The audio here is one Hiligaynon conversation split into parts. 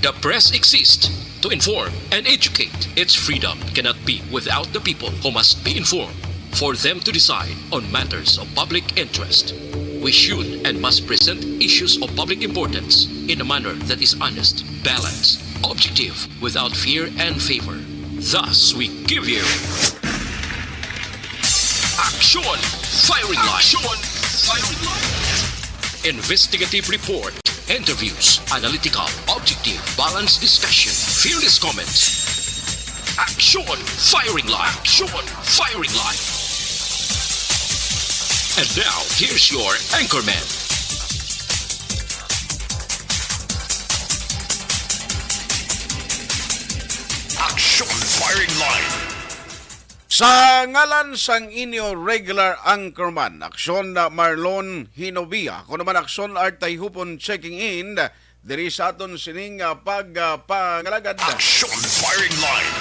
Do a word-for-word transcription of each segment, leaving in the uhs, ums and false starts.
The press exists to inform and educate. Its freedom cannot be without the people, who must be informed for them to decide on matters of public interest. We should and must present issues of public importance in a manner that is honest, balanced, objective, without fear and favor. Thus, we give you Action Firing Line. Action Firing Line. Investigative report, interviews, analytical, objective, balanced discussion, fearless comments. Action Firing Line. Action Firing Line. And now, here's your anchorman. Action Firing Line. Sa ngalan sang inyo regular anchorman, Aksyon na Marlon Hinovia, ako naman Aksyon Art Tayhupon checking in diri sa aton sining, ah, pag, ah, pangalagad. Action Firing Line.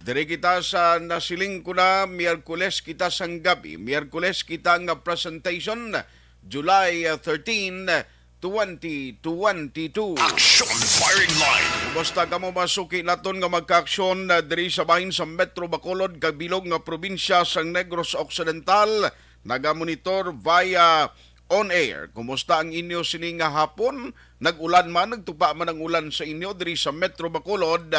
Diri kita sa nasiling ko na, Miyerkules kita sang gabi. Miyerkules kita nga presentation, July, ah, thirteen, twenty twenty-two. Action Firing Line. Kumusta kamo, mga suki naton nga magkaaksyon, ah, diri sa bahin sa Metro Bacolod, kabilog nga probinsya sang Negros Occidental? Nagamonitor via on air. Kumusta ang inyo sini nga hapon? Nag-ulan man, nagtupa man ang ulan sa inyo diri sa Metro Bacolod?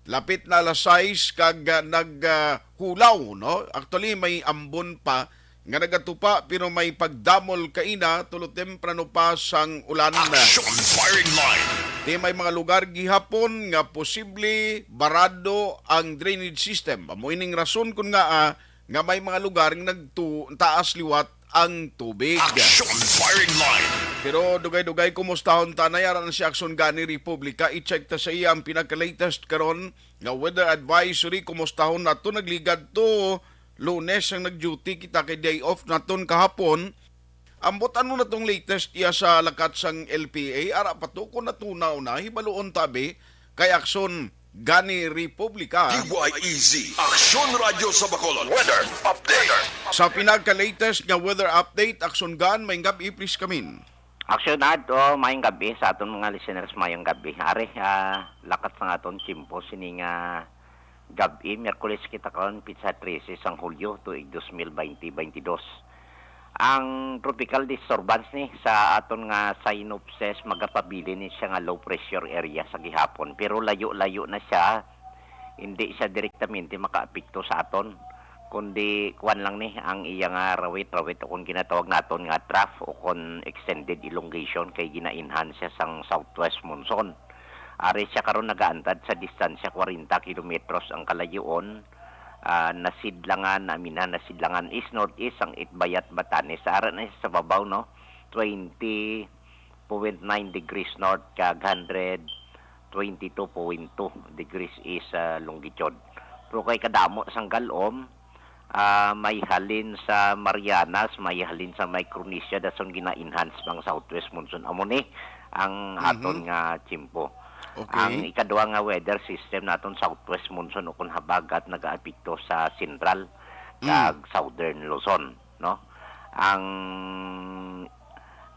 Lapit na alas sais kag, ah, nag, ah, hulaw, no? Actually, may ambon pa nga nagatupa, pero may pagdamol kaina tulo temprano pa sang ulan. Action Firing Line. Ti may mga lugar gihapon nga posible barado ang drainage system. Amo ining rason kun ngaa nga may mga lugar nga nagtu-, taas liwat ang tubig. Action Firing Line. Pero dugay-dugay, kumustahon ta na, yara na si Action gani Republika. I-check ta sa iya ang pinaka-latest karon nga weather advisory. Kumustahon nato, nagligad to Lunes ang nag-duty kita kay day off naton kahapon. Ambot, ano na tong latest iya sa lakat sang L P A? Ara pa to, kung natunaw na, hibaluon tabi kay Action gani Republika. D Y E Z, Aksyon Radyo sa Bacolod. Weather update. Sa pinaka-latest nga weather update, Action Gan, may gabi, please kamin. Aksyon Ad, o, mayong gabi sa aton mga listeners, mayong gabi. Ari, ah, lakat sa aton tiyempo sini nga gabi, Miyerkules kita karon, pitsa trese sang Hulyo, tuig dos mil baynte baynte dos. Ang tropical disturbance ni sa aton nga synopsis, magapabilin ni siya nga low pressure area sa gihapon, pero layo-layo na siya, hindi siya direktamente makaapekto sa aton, kundi kuwan lang ni ang iya nga rawit-rawit, o kung ginatawag naton nga trough, o kung extended elongation, kay gina-enhance siya sang southwest monsoon. Ari siya karon nagaantad sa distansya kwarenta kilometros ang kalayoon, ah, nasidlangan, aminan, nasidlangan east-northeast ang Itbayat, Batanes. Ara na siya sa babaw, no? Twenty point nine degrees north kag hundred twenty-two point two degrees east, ah, longitude. Pero kay kadamo sang galom, ah, may halin sa Marianas, may halin sa Micronesia, dason gina-enhance pang southwest monsoon. Amo ni ang Mhm. aton nga tiyempo. Okay. Ang ikaduha nga weather system naton, southwest monsoon o kung habagat, nagaapekto sa central Mm. kag southern Luzon, no? Ang,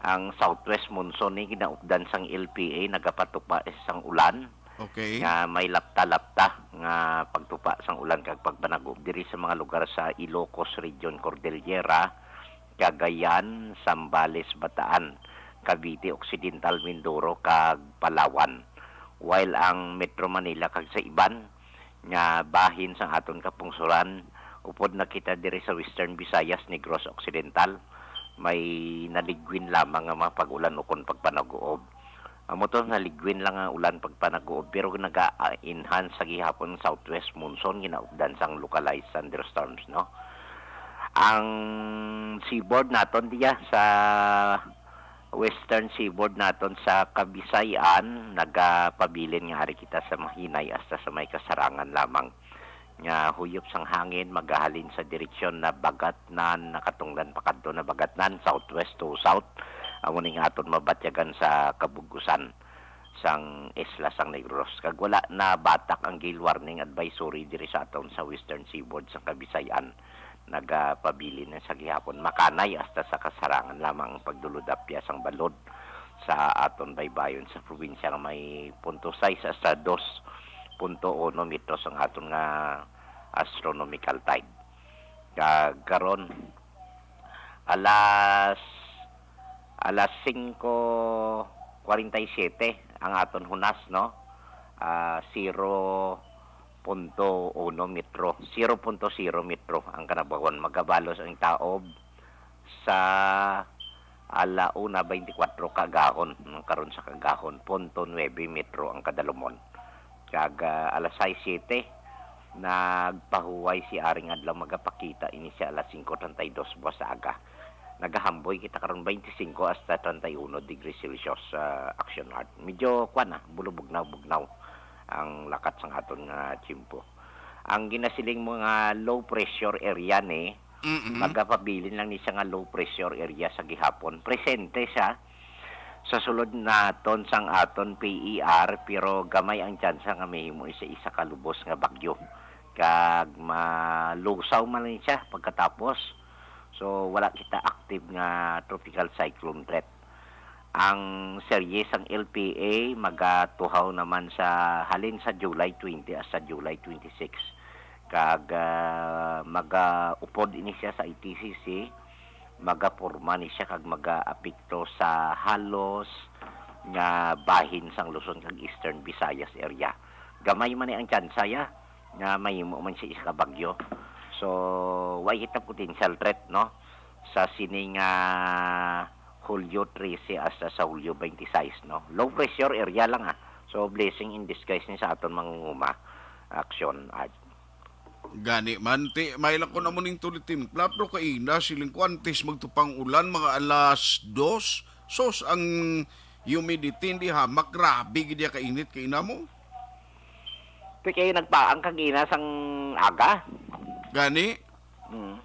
ang southwest monsoon ni ginaupdan sang L P A, nagapatupa sang ulan Okay. nga may lapta-lapta nga pagtupa sang ulan kag pagpanagob diri sa mga lugar sa Ilocos Region, Cordillera, Cagayan, Zambales, Bataan, Cavite Occidental, Mindoro, kag Palawan. While ang Metro Manila kag sa iban nga bahin sang aton kapungsoran, upod na kita diri sa Western Visayas, Negros Occidental, may naligwin lamang nga mga pag-ulan ukon pagpanaguob. Amo to, naligwin lang ang ulan pagpanaguob, pero naga-enhance sa gihapon southwest monsoon, ginaupdan sang localized thunderstorms, no? Ang seaboard naton diya sa western seaboard naton sa Kabisayan, nagapabilin nga ari kita sa mahinay hasta sa may kasarangan lamang nga huyop sang hangin, magahalin sa direksyon na Bagatnan, nakatungdan pakadto na Bagatnan, southwest to south. Amo ning aton mabatyagan sa kabug-usan sang isla sang Negros. Kag wala na batak ang gale warning advisory diri sa aton sa western seaboard sang Kabisayan. Nagapabilin na sa gihapon. Makanay hasta sa kasarangan lamang ang pagdulod apya sang balod sa aton baybayon sa probinsya nga may punto sais hasta dos punto uno metros ang aton nga astronomical tide. Kag karon, alas, alas singko kwarenta y siyete ang aton hunas, no? Ah, zero punto uno metro, zero punto zero metro ang kanabawan. Magabalos ang taob sa ala una beintikwatro kaagahon, no? Karon sa kaagahon, punto nuebe metro ang kadalumon. Kag, ah, alas sais siyete, nagpahuway si Aring Adlaw, magapakita ini siya alas singko treinta y dos buwas sa aga. Nagahamboy kita karon, beintisinko hasta treinta y uno degrees Celsius sa Action Art. Medyo, kuwan na, bulubugnaw-bugnaw ang lakat sang aton nga tiyempo. Ang ginasiling mo nga low pressure area ni, Mm-mm. magapabilin lang ni siya nga low pressure area sa gihapon. Presente siya sa sulod naton sang aton P E R, pero gamay ang tsansa nga mahimo siya isa ka lubos nga bagyo. Kag malusaw man lang siya pagkatapos. So, wala kita active nga tropical cyclone threat. Ang serye sang L P A magatuhaw naman sa, halin sa July twenty hasta July twenty-six. Kag, ah, magaupod ini siya sa I T C C, magaporma ni siya kag magaapekto sa halos nga bahin sang Luzon kag Eastern Visayas area. Gamay man ni ang tsansa ya nga mahimo man siya isa ka bagyo. So, way kita potential threat, no? Sa sini nga Hulyo trese hasta sa Hulyo twenty-six, no? Low pressure area lang, ah. So, blessing in disguise ni sa aton mangunguma. Action, Art. Gani man, ti, may lang ko na mo ning tuloy timpla, pero kaina, siling ko, antes magtupang ulan, mga alas dos, sos, ang humidity, hindi hamak, grabe, gid ya kainit, kaina mo. Ti, kay nagpaang kagina sang aga. Gani? Mm.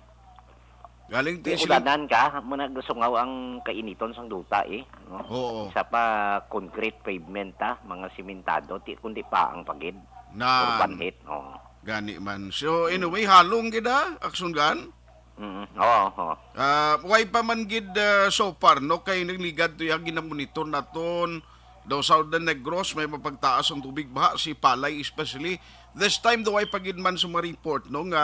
Galing ti Di sila ulanan ka, mo nagsungaw ang kainiton sang duta, eh, no? Oo. Isa pa, concrete pavement, ah, mga simentado, ti, kundi paang pa gid. Na. Urban heat, oo. Gani man. So, anyway, halong gid, ah, Action Gun? Mm, oo, oo. Ah, way pa man gid, ah, so far, no, kay nagligad to ya, ginamonitor naton daw Southern Negros, may mapagtaas ang tubig baha, si Palay especially. This time, daw way pa gid man sa mga report, no, nga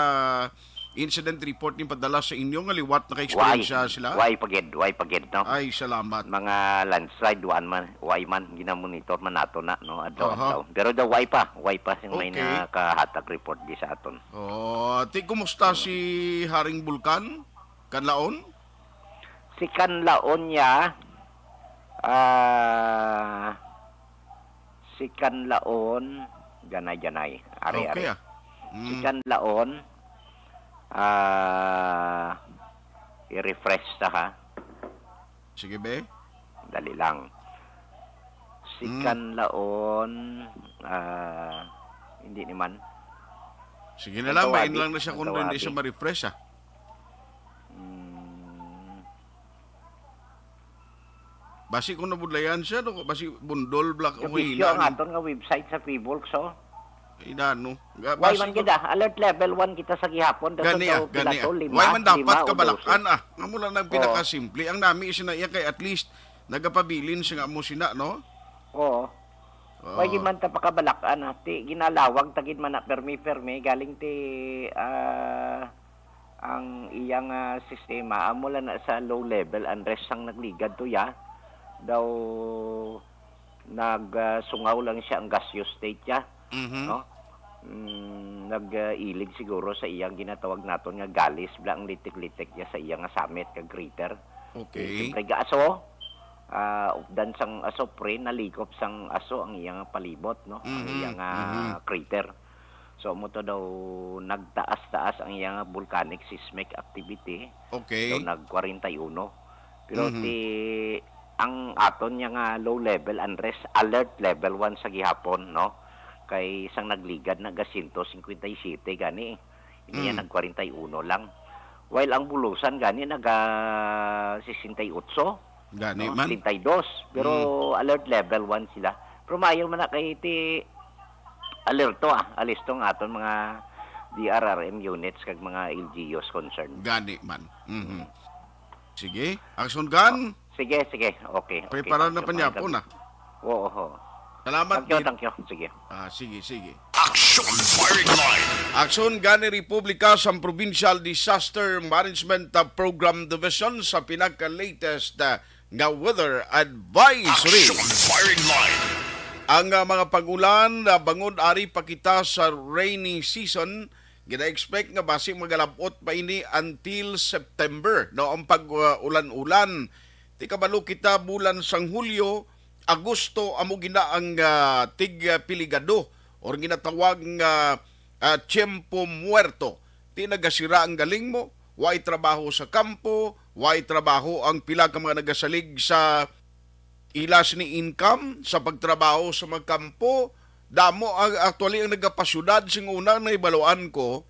incident report ni padala sa inyo nga liwat naka-experience Way, sila? Way pa gid, way pa gid, no? Ay, salamat. Mga landslide, way man, way man, ginamonitor man nato na, no, adlaw-adlaw. Aha. Pero daw way pa, way pa sing may Okay. nakahatag report di sa aton. Oh, ti, kumusta si Haring Bulkan? Kanlaon? Si Kanlaon niya, ah, si Kanlaon, ganay-ganay, ari-ari. Okay, ah. Si Mm. Kanlaon, ah, i-refresh ta, ha. Sige, be. Dali lang. Si Mm. Kanlaon, ah, hindi naman. Sige na lang, Tawagi, main lang na siya kung tawagi. Hindi siya ma-refresh, ah. Mm. Basi kung nabudlayan siya, no? Basi bundol, black, o Kabisyo hina, ang ano? Aton nga website sa Pivolx, oh. Ay, dano. Ga-, Why basi man ko gid, ah? Alert level one kita sa gihapon. Dason Gani, daw ah, gani, pila to? Ah. Lima, Why man dapat lima o kabalakan, dose? Ah? Nga mula nang Oo. Pinakasimple. Ang nami sina iya kay at least nagapabilin siya nga mo sina, no? Oo. Oo. Why di man ta pakabalak-an, ah? Ti, ginalawag ta gid man na permi-permi. Galing ti, ah, ang iyang, ah, sistema, amo lang na sa low level unrest sang nagligad to, ya. Daw nag, ah, sungaw lang siya ang gaseous state, ya, Mhm. no? Mm, nag, ah, ilig siguro sa iyang ginatawag naton nga galis, bla, ang litik-litik niya sa iya nga summit kag crater. Okay. Siyempre, ga aso, ah, updan sang aso, pre, nalikop sang aso ang iyang palibot, no? Ang Mhm, iyang, ah, mhm. Crater. So, amo to daw nagtaas-taas ang iyang volcanic seismic activity. Okay. Daw nag kwarenta y uno. Pero Mhm. ti, ang aton niya nga low level unrest, alert level one sa gihapon, no? Kay sang nagligad na ga siyento singkwenta y siyete gani. Ini Mm. nag kwarenta y uno lang. While ang Bulusan gani naga sesenta y otso, Gani no? man. Treinta y dos. Pero Mm. alert level one sila. Pero maayo man na kay ti alerto, ah. Alisto ang aton mga D R R M units kag mga L G Us concerned. Gani man. Mhm. Sige. Action gun. Sige, sige. Okay, okay. Preparar na Thank you, pa niya mga po kami. na. Oo, oo. Salamat, Thank you, Dave. thank you. Sige. Ah, sige, sige. Action Firing Line. Aksyon gani Republika sa Provincial Disaster Management, uh, Program Division sa pinaka-latest, uh, nga weather advisory. Action Firing Line. Ang, uh, mga pag-ulan, uh, bangod ari pa kita sa rainy season, gina-expect nga basi magalabot pa ini until September, no, ang pag-ulan-ulan. Ti kabalo kita, bulan sang Hulyo, Agosto amo gina ang, ah, tig, ah, piligado or ginatawag nga, ah, tiempo muerto. Ti nagasira ang galing mo, way trabaho sa kampo, way trabaho ang pila ka mga nagasalig sa ila sini income sa pagtrabaho sa mga kampo. Damo ang, actually, ang nagapasyudad sing una, nahibaluan ko,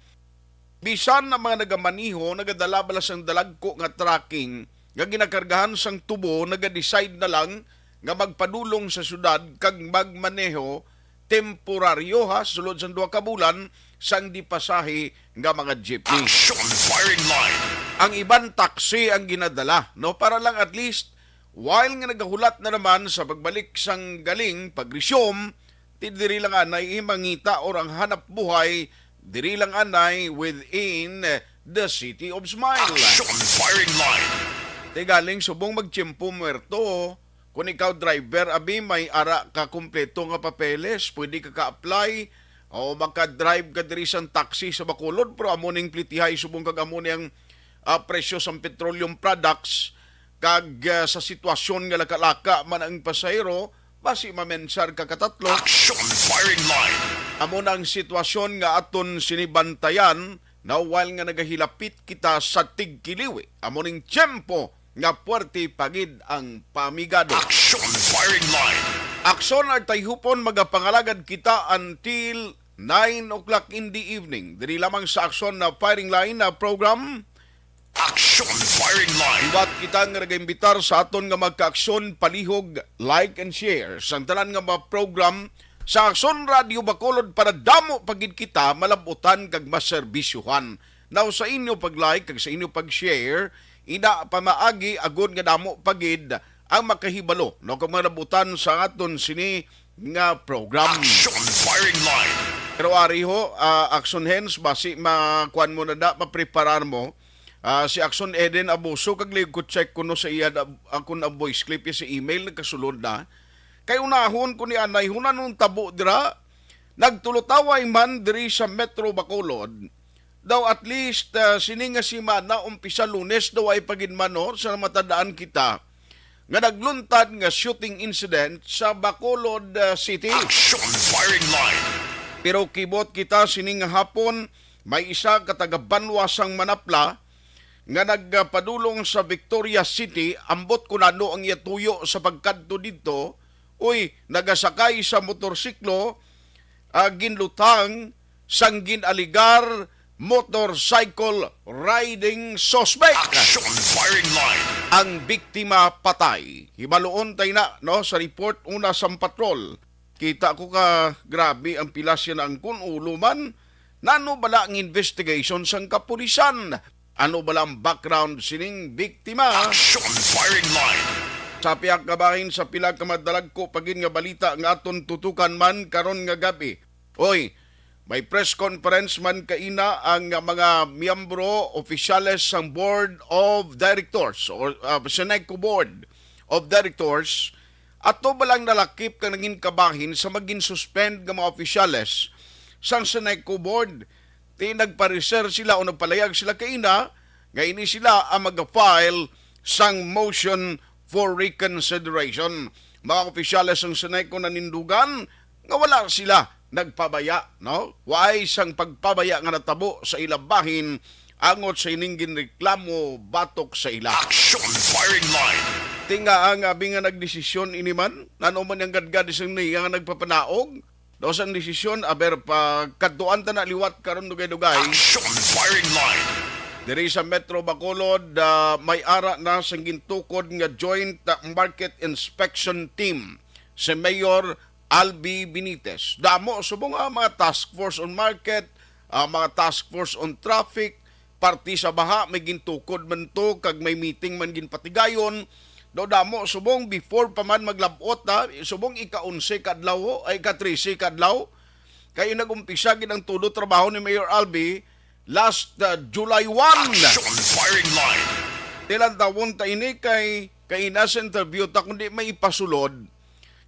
bisan ang mga nagamaniho nagadala bala sang dalagko nga trucking nga ginakargahan sang tubo, naga-decide na lang nga magpadulong sa syudad kag magmaneho temporaryo, ha, sulod sang duha ka bulan sang di pasahe nga mga jeepney. Action Firing Line. Ang iban taxi ang ginadala, no, para lang at least while nga nagahulat na naman sa pagbalik sang galing, pag-resume, ti diri lang anay mangita or ang hanap buhay diri lang anay within the City of Smile. Action Firing Line. Ti galing subong magtiyempo muerto, kung ikaw driver, abi, may ara ka kompleto nga papeles, pwede ka ka-apply o maka-drive ka diri sang taxi sa Bacolod, pero amo ning plitihay subong kag amo ni ang, ah, presyo sang petroleum products, kag, ah, sa sitwasyon nga laka-laka man ang pasahero, basi mamensar ka katatlo. Action Firing Line. Amo na ang sitwasyon nga aton sini bantayan, na while nga nagahilapit kita sa tigkiliwi, amo ning tiyempo nga puwerte pa gid ang pamigado. Action Firing Line. Aksyon, Artayhupon, magapangalagad kita until nine o'clock in the evening. Diri lamang sa Aksyon na Firing Line na program. Action Firing Line. Liwat kita nga nagaimbitar sa aton nga magka-aksyon, palihog, like and share sang tanan nga mga program sa Aksyon Radio Bacolod para damo pa gid kita malabutan kag maserbisyuhan. Now, sa inyo pag-like kag sa inyo pag-share, ina pamaagi agod nga damo pa gid ang makahibalo, no, kag malabutan sa aton sini nga program. Action Firing Line. Pero ari ho, ah, Action Hens, basi makuan mo na da, mapreparar mo. Ah, si Action Eden Abuso, kag liog ko check kuno sa iya da, akon ang voice clip, iya sa email, nagkasulod na. Kay unahon ko ni anay, hunanon tabo dira, nagtulutaway man diri sa Metro Bacolod. Daw at least, ah, sini nga semana, umpisa Lunes, daw ay pagin man, no, sa namatadaan kita nga nagluntad nga shooting incident sa Bacolod, ah, City. Action Firing Line. Pero kibot kita sini nga hapon, may isa ka taga Banwa sang Manapla nga nagpadulong sa Victoria City, ambot kun ano ang iya tuyo sa pagkadto didto, uy, nagasakay sa motorsiklo, ah, ginlutang sang gin-aligar motorcycle riding suspect. Action Firing Line. Ang biktima patay. Hibaluon tay na, no, sa report una sang patrol. Kita ko ka grabe ang pila siya na ang kun ulo man. Nano bala ang investigation sang kapulisan? Ano bala ang background sining biktima? Action Firing Line. Sa pihak nga bahin, sa pila ka madalagko pa gid nga balita nga aton tutukan man karon nga gab-i. Oy, may press conference man kaina ang mga miyembro, opisyales sang Board of Directors or, ah, Seneco Board of Directors. Ato ba lang nalakip ka nangin kabahin sa magin suspend nga mga opisyales sang Seneco Board? Ti nagpareser sila o nagpalayag sila kaina nga ini sila ang mag-file sang motion for reconsideration. Mga opisyales sang Seneco nanindugan nga wala sila nagpabaya, no? Way sang pagpabaya nga natabo sa ila bahin angot sa ining ginreklamo batok sa ila. Action Firing Line. Tinga ang abi nga nagdesisyon ini man, nano man ang gadgad sang niya nga nagpapanaog? Daw sang desisyon, aber, pagkadtuan ta na liwat karon dugay-dugay. Action Firing Line. Diri sa Metro Bacolod, ah, may ara na sang gintukod nga Joint, ah, Market Inspection Team si Mayor Albi Benitez. Damo subong ang mga task force on market, ang mga task force on traffic, parte sa baha, may gintukod man to, kag may meeting man ginpatigayon, Do damo, subong before pa man maglab-ot, ha, subong ika-onse ka adlaw, ay, ika-trese ka adlaw. Kay nag-umpisa gid ang tudo trabaho ni Mayor Albi last, uh, July one. Action firing line. Tilantawon ta ini kay, kay ina sa interview ta kundi may ipasulod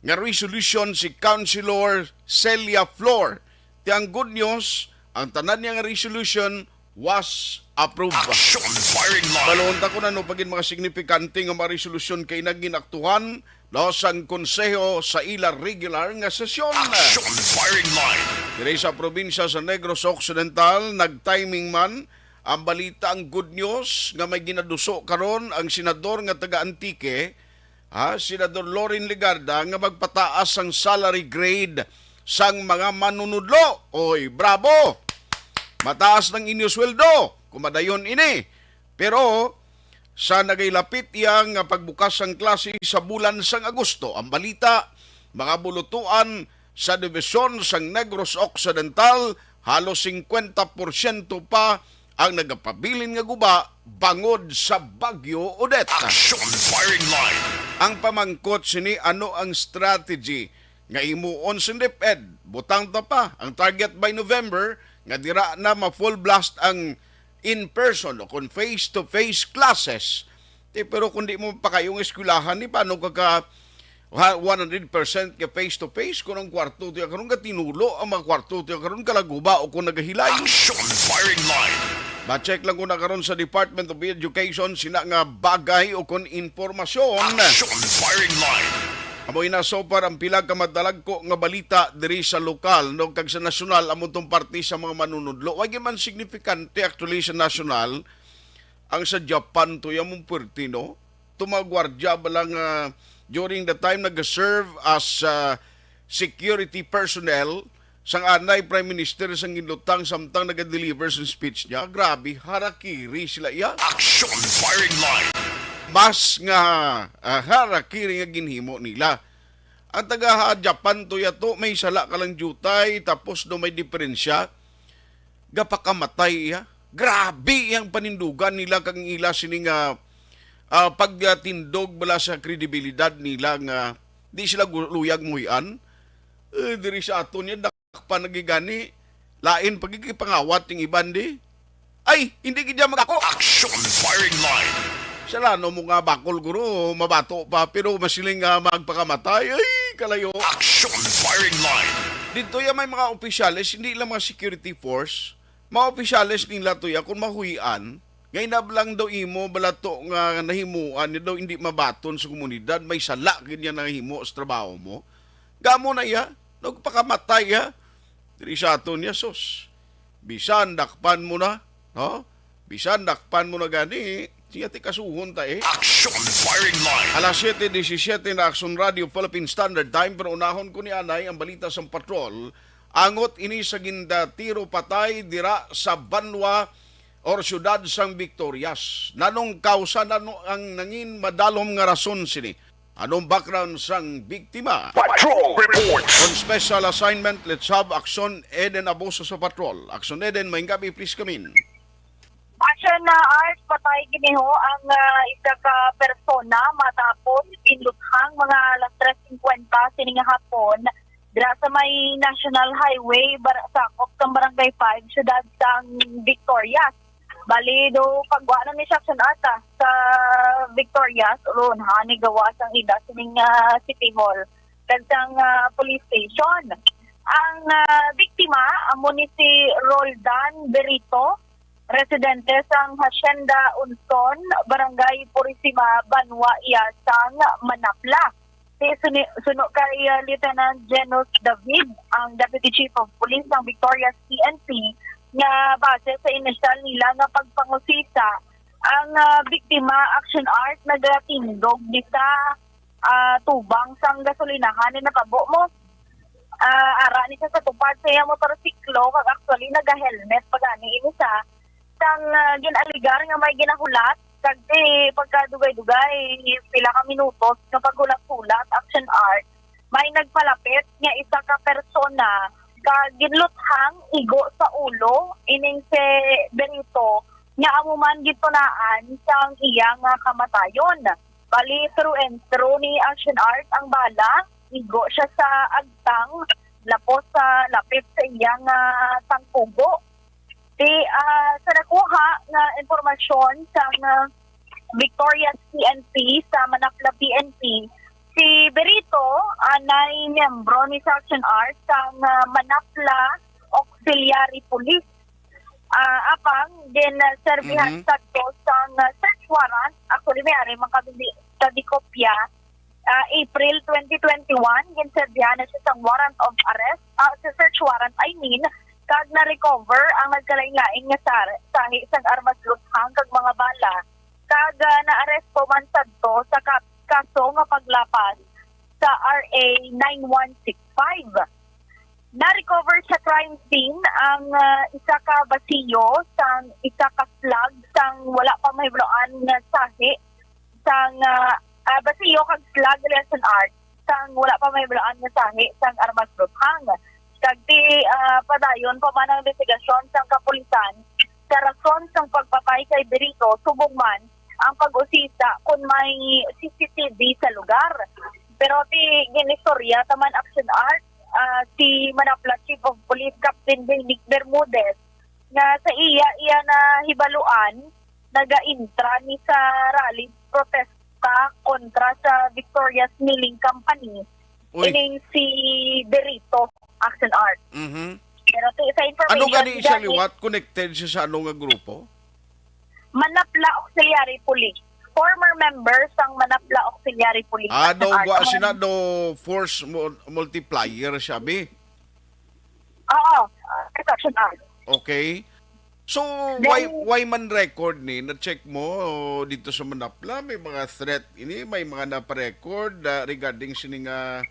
nga resolution si Councilor Celia Flor. Ti ang good news, ang tanan niya nga resolution was approved. Action firing line. Balon ta kung ano pa gid mga signifikante nga mga resolusyon kay naging aktuhan, no, sang konseho sa ila regular nga sesyon. Action firing line. Diri sa probinsya sa Negros Occidental, nag-timing man ang balita, ang good news nga may ginaduso karon ang senador nga taga Antique, ha, Senador Loren Legarda, nga magpataas ang salary grade sang mga manunudlo. Oy, bravo! Mataas ng inyo sweldo, kumadayon ini. Pero sa nagailapit iya nga pagbukas sang klase sa bulan sang Agosto, ang balita, mga bulutuan sa dibisyon sang Negros Occidental, halos singkwenta porsyento pa ang nagapabilin nga guba bangod sa Bagyo Odette. Action firing line. Ang pamangkot sini, ano ang strategy nga himuon sang DepEd? Butang ta pa ang target by November nga dira na ma-full blast ang in-person o kon face-to-face classes. Ti, pero kung di mo pa kayo nga eskwelahan, ni paano ka ka ha, one hundred percent ka face-to-face? Kung ang kwarto tiya karon, gatinulo ang mga kwarto tiya karon, kalaguba o kung nagahilay. Action firing line. Ma-check lang ko na karon sa Department of Education sina nga bagay o kon impormasyon. Action firing line. Amo ina so far ang pila ka madalagko nga balita diri sa lokal, no, kag sa nasyonal, amo tong parte sa mga manunudlo. Wa gyud man signifikante actually sa nasyonal. Ang sa Japan to, ya mong puwerte, no? Tumagwardya ba lang, ah, during the time nag-serve as, ah, security personnel sang anay Prime Minister sang ginlutang samtang naga-deliver sa speech niya? Grabe, harakiri sila iya. Action firing line. Mas nga, ah, harakiri nga ginhimo nila. Ang taga Japan to, ya to, may sala ka lang diutay, tapos do may diferensya, gapakamatay iya. Grabe ang panindugan nila kag ang ila sini nga, ah, pagtindog bala sa kredibilidad nila nga di sila gu-, luyag muhian. Eh, diri sa aton yan, dakpan na gid gani. Lain pagkikipangawat yung iban di. Ay, hindi gid yan mag-ako. Action firing line. Sala no mo nga bakol, guro, mabato pa, pero masiling nga magpakamatay. Ay, kalayo. Action firing line. Dito yan may mga opisyales, hindi lang mga security force. Mga opisyales nila to ya, kung mahuyian, nga inablang daw imo balato nga nahimuan ni daw hindi mabaton sa komunidad, may sala gid niya nahimo sa trabaho mo. Gamo na iya, nagpakamatay ya. Diri sa aton ya, sus. Bisan dakpan mo na, no? Bisan dakpan mo na gani, siya ti kasuhon ta eh. Action firing line. Alas siete disisiete na Action Radio Philippine Standard Time, pero unahon ko ni anay ang balita sa patrol. Angot ini sa gindatiro patay dira sa banwa or siyudad sang Victorias. Nanong kausa, nano ang nangin madalom nga rason sini? Anong background sang biktima? Patrol Reports. On special assignment, let's have Action Eden Abuso sa Patrol. Action Eden, may gabi, please come in. Action na, Art, patay giniho ang, ah, isa ka persona matapos inluthang mga alas tres singkwenta sining hapon dira sa may National Highway, bar-, sakop sang Barangay five, siyudad sang Victorias. Bali, do pagwa na ni siya, Action Art, ah, sa Victorias, ulunhan ni gawa sang ida sining, ah, City Hall kag sang, ah, police station. Ang, ah, biktima amo ni si Roldan Berito, residente sang Hacienda Unson, Barangay Purisima, banwa iya sang Manapla. Si suni-, suno kay, ah, Lieutenant Genus David, ang Deputy Chief of Police ng Victorias P N P, nga base sa inisyal nila nga pagpangusisa, ang, ah, biktima, Action Art, nagatindog di sa, ah, tubang sang gasolinahan ni natabo mo. Ah, ara ni siya sa tupad sa iyang motorsiklo, kag actually naga-helmet pa gani ini siya. Sang, ah, gin-alegar nga may ginahulat, kag ti pagkadugay-dugay, pila ka minutos nga paghulat-hulat, Action Art, may nagpalapit nga isa ka persona kag ginluthang igo sa ulo ining si Berito nga amo man gintunaan sang iya nga kamatayon. Bali, through and through ni Action Art ang bala. Igo siya sa agtang, lapos sa lapit sa iyang, ah, tangkugo. Di, ah, sa nakuha nga impormasyon sang, ah, Victorias P N P sa Manapla P N P, si Berito, ah, nay miyembro ni sa Action Art sang, ah, Manapla Auxiliary Police. Ah, apang din, ah, serbihan Mhm. sadto sang, ah, search warrant. Actually, may ari man kami di, sa di kopya. Ah, April twenty twenty-one, ginserbihan na siya sang warrant of arrest, ah, sa search warrant, I mean, kag na-recover ang nagkalain-lain nga sar-, sahi sang armas luthang kag mga bala, kag, ah, naaresto man sadto sa ka-, kaso nga paglapas sa R A nine one six five. Na-recover sa crime scene ang, ah, isa ka basiyo sang isa ka slug sang wala pa mahibaloan nga sahi sang, ah, ah, basiyo kag slug lesson art sang wala pa mahibaloan nga sahi sang armas luthang. Kag ti, ah, padayon pa man ang investigasyon sang kapulisan sa rason sang pagpatay kay Berito, subong man ang pag-usisa kon may C C T V sa lugar. Pero ti ginistorya ta man Action Art, ah, si Manapla Chief of Police Captain Dominic Bermudez nga sa iya, iya nahibaluan, nagaintra ni sa rally protesta kontra sa Victoria's Milling Company, Uy. Ining si Berito, Action Art. Mhm. Pero ti, sa Ano information gani siya gani liwat? Connected siya sa ano nga grupo? Manapla Auxiliary Police. Former member sang Manapla Auxiliary Police. Ah, Action do, Art. Gwa sina do force mu-, multiplier siya, bi? Oo, ah, Action Art. Okay. So, Then why, why man record ni? Na-check mo dito sa Manapla, may mga threat ini, may mga naparecord, ah, regarding sini nga,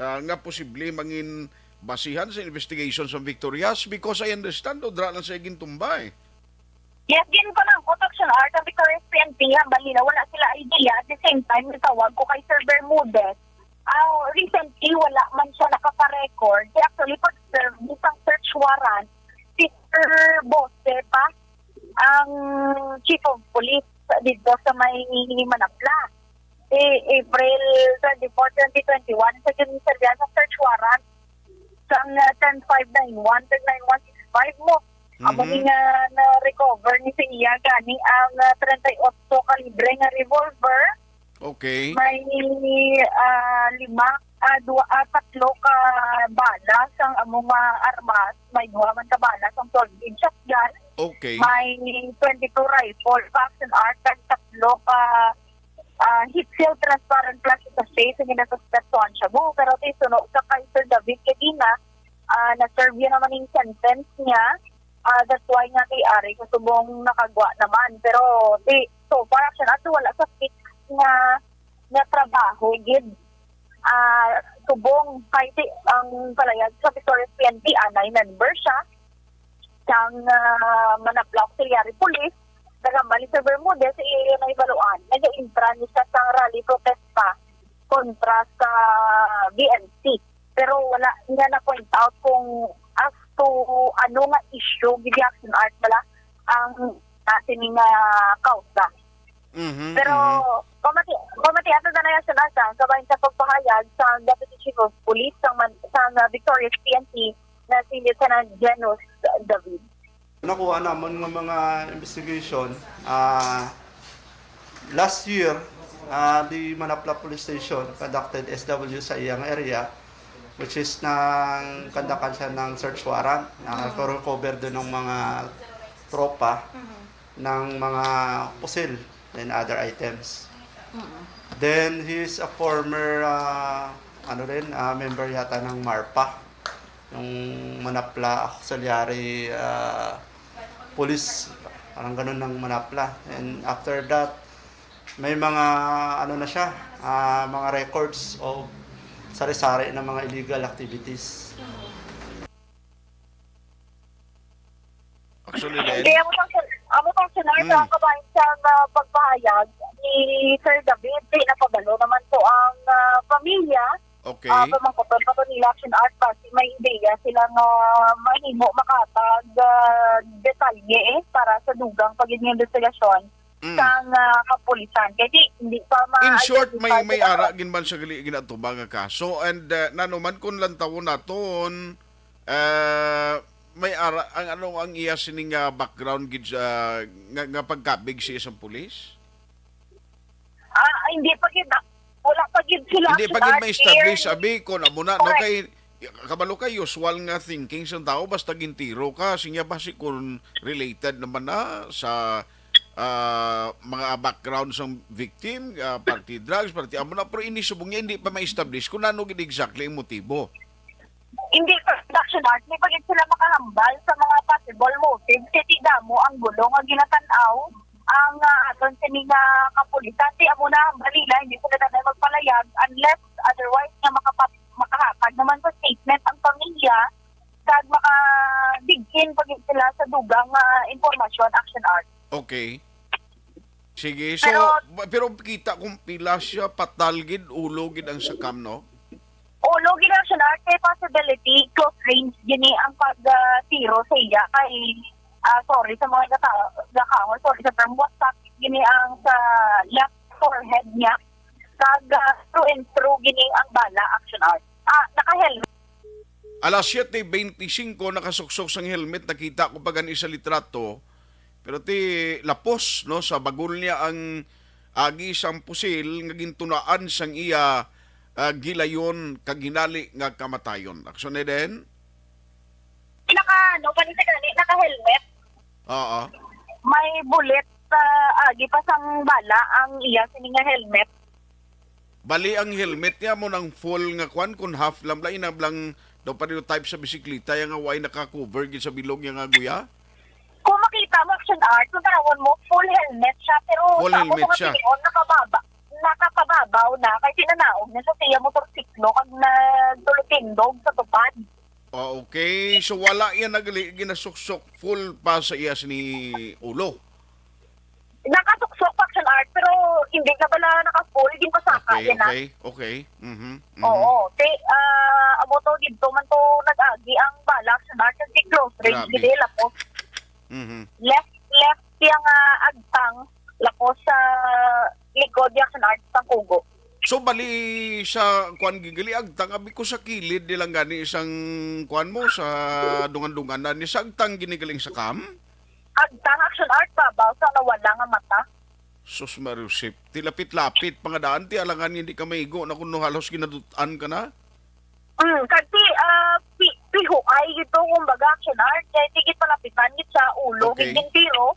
ah, nga posible mangin basihan sa investigation sa Victorias? Because I understand, do, dra lang siya gintumba, eh. Yes, ginpamangkot Action Art ang Victorias P N P, ang bali na wala sila idea. At the same time, nitawag ko kay Sir Bermudez. Ah, recently, wala man siya nakaparecord. Kaya actually, pag-serve ni sang search warrant, si Sir Bose pa ang chief of police dito sa may Manapla. Eh, April twenty-four, twenty twenty-one, sa ginserbihan sa search warrant sang, ah, ten five nine one kag nine one six five mo. Amo Mhm. ni nga na-recover ni sa iya gani ang, ah, treinta y ocho kalibre nga revolver. Okay. May, ah, lima, ah, duwa, ah, tatlo ka bala sang amo nga armas, may duha man ka bala sang twelve gauge shotgun. Okay. May twenty-two rifle, box and art, kag tatlo ka, ah, heat-sealed transparent plastic sachet sa ginasuspetsohan siya mo. Pero ti suno sa kay Sir David Medina, ah, na-serve yun naman yung sentence niya. Ah, that's why nga kay Ari sa subong nakagwa naman. Pero ti, so far, Action Art, wala sa fix nga, nga trabaho gid. Ah, subong kay ti, ang palayag sa Victorias P N P, anay member siya sang, ah, Manapla Auxiliary Police, nagambal ni Sir Bermudez sa iya na ibaluan. Nag-intra ni siya sang rally protesta kontra sa V N C. Pero wala niya na-point out kung as to ano nga issue gid Action Art bala ang, ah, sini nga kausa. Mhm, Pero mhm. pamati, pamati ato na lang sa nasa, kabahin sa pagpahayag sa Deputy Chief of Police sa, Man, sa, ah, Victorias P N P na si Lieutenant Janus David. Nakuha namon nga mga investigation, ah, last year, ah, the Manapla Police Station conducted S W sa iyang area, which is nang kandakan siya ng search warrant. Mm. Nakarecover doon ng mga tropa Mhm. ng mga pusil and other items. Mm. Then, he is a former, ah, ano rin, ah, member yata ng MARPA, yung Manapla Auxiliary, ah, Police, parang ganun ng Manapla. And after that, may mga, ano na siya, ah, mga records of sari-sari ng mga illegal activities. Actually, Len? Kaya amo pang, amo pang sunod Hmm. sa kabahin sa, ah, pagpahayag ni Sir David, di nakabalo naman po ang, ah, pamilya. Okay. Ah, pamangkuton pa to nila Action Art, basi may ideya sila nga mahimo makatag, ah, detalye, eh, para sa dugang pag-, investigasyon. Mm. sang, ah, kapulisan. Kay di, hindi pa ma-, In short, may, may identify ara gid man sa gali ginatubang nga kaso. And, ah, nano man kung lantawon naton, ah, may ara, ang ano ang iya sining, ah, background gid sa, nga, nga pagkabig sa isang pulis? Ah, hindi pa gid, wala pa gid sila Hindi pa gid actually ma-establish, clear. Abi, kung amo na, no? Correct. Kay, kabalo ka, usual nga thinking sa tao, basta gintiro ka, sinya ba si kung related naman na sa, ah, mga background sang victim, ah, party drugs, party amo na, pero ini subong niya, hindi pa ma-establish kung ano gid exactly ang motibo. Hindi pa, Action Art, hindi pa gid sila makahambal sa mga possible motives, kay ti damo ang gulo nga ginatan-aw ang, ah, aton sini nga kapulisan. Ti amo na hambal nila, hindi sila na magpalayag unless otherwise nga makapa-, makahatag naman sa statement ang pamilya kag makadig-in pa gid sila sa dugang nga impormasyon, Action Art. Okay. Sige, so, Pero ba-, pero kita kung pila siya, patal gid, ulo gid ang sakam, no? Ulo gid ang Action Art, kay possibility, close range gini ang pag, ah, tiro sa iya. Kay, ah, sorry sa mga gata-, gakawal, sorry sa term, wasak gini ang sa left forehead niya. Kag, ah, through and through gini ang bala, Action Art. Ah, naka-helmet. Alas siete beintisinko, nakasuksok sang helmet, nakita ko pa gani sa litrato. Pero ti lapos, no, sa bagol niya ang agi sang pusil nga gintunaan sang iya, ah, gilayon kag hinali nga kamatayon. Action Eden? Naka, ano, pa ni gani, naka-helmet. Oo. May bullet sa agi pa sang bala ang iya sini nga helmet. Bali, ang helmet niya mo nang full nga kwan, kung half lang, bala, inablang daw pa rin yung type sa bisikleta, yung nga way naka-cover gid sa bilog niya nga guya? Kung makita mo, Action Art, kung tanawon mo, full helmet siya, pero Full sa ako helmet mga siya. Pinion, nakababa, nakapababaw na, kay sinanaog niya sa siya motorsiklo, kag nagtulutindog sa tupad. Ah, okay. So, wala yan nagali, ginasuksok full pa sa iya sini ulo. Nakasuksok pa, Action Art, pero hindi na bala naka-full, ginpasaka Okay, yan na. Okay, okay. Mhm, mhm. Oo. Ti, ah, amo to, dito man to nag-agi ang bala, Action Art, kasi close range, Grabe. Gid, eh, lapos. Mhm. Left, left siya nga agtang, lapos sa likod niya, Action Art, sang kugo. So, bali sa kuan, gigali agtang, abi ko sa kilid nilang gani isang kuan mo, sa dungan-dunganan ni sa agtang ginigaling sa kam? Agtang, Action Art, babaw sa nawala nga mata. Sus, Mario Sip. Ti lapit-lapit, pangadaan, ti alangan, hindi ka maigo na kuno halos ginadutan ka na? Mm, kag ti, ah, pi-, pihuay gid to, kumbaga, Action Art. Kay ti gid palapitan gid sa ulo, Okay. Gid yung tiro.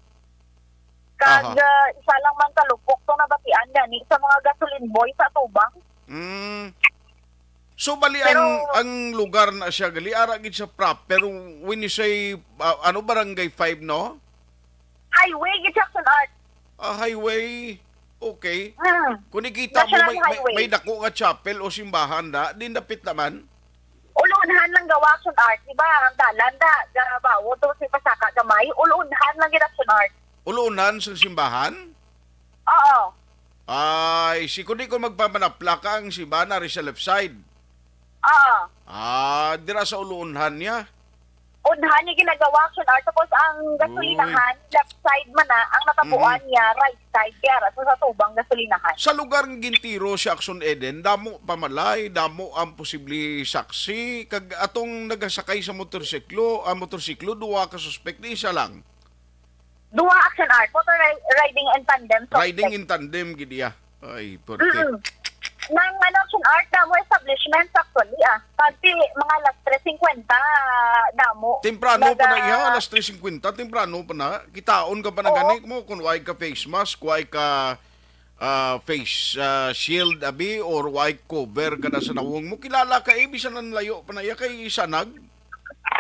Kag, Aha. Ah, isa lang man ka lupok tong nabatian gani sa mga gasoline boy sa atubang. Mm. So, bali Pero ang, ang lugar na siya, gali, ara gid siya proper. When you say, ah, ano, Barangay five, no? Highway, gid siya, Action Art. Ah, highway. Okay. Mm. Kung nakita mo, National may, may, highway. May dako nga chapel o simbahan na, din dapit naman. Ulunhan lang gawa, Action Art. Di ba, ang dalan na, gabawo to si Pasaka Gamay. Ulunhan lang gid, Action Art. Ulunhan sa simbahan? Oo. Ay, si kundi ko magpamanapla ka ang simbahan na rin sa left side. Oo. Ah, dira sa ulunhan niya. Unhan niya ginagawa, Action Art. Tapos ang gasolinahan, Uy. Left side man na, ang natabuan Mhm. niya, right side. Kaya ra, sa, sa tubang gasolinahan. Sa lugar ng gintiro si Action Eden, damo pamalay, damo ang posible saksi, kag atong nagasakay sa motorsiklo, ang motorsiklo, duwa ka suspek, di isa lang. Duha, Action Art. Motor ri-, riding in tandem. Riding in tandem, gid iya. Ay, puwerte. Mm-mm. Nang, ano, Action Art, damo establishments actually, ah. Pati mga alas tres cincuenta, damo. Temprano pa na Naga- iya, alas tres cincuenta, temprano pa na. Kitaon ka pa na Oo. Gani mo kung why ka face mask, why ka, ah, face, ah, shield, abi, or why cover ka na sa nawong mo. Kilala ka, eh, bisan ang layo pa na iya kay sanag.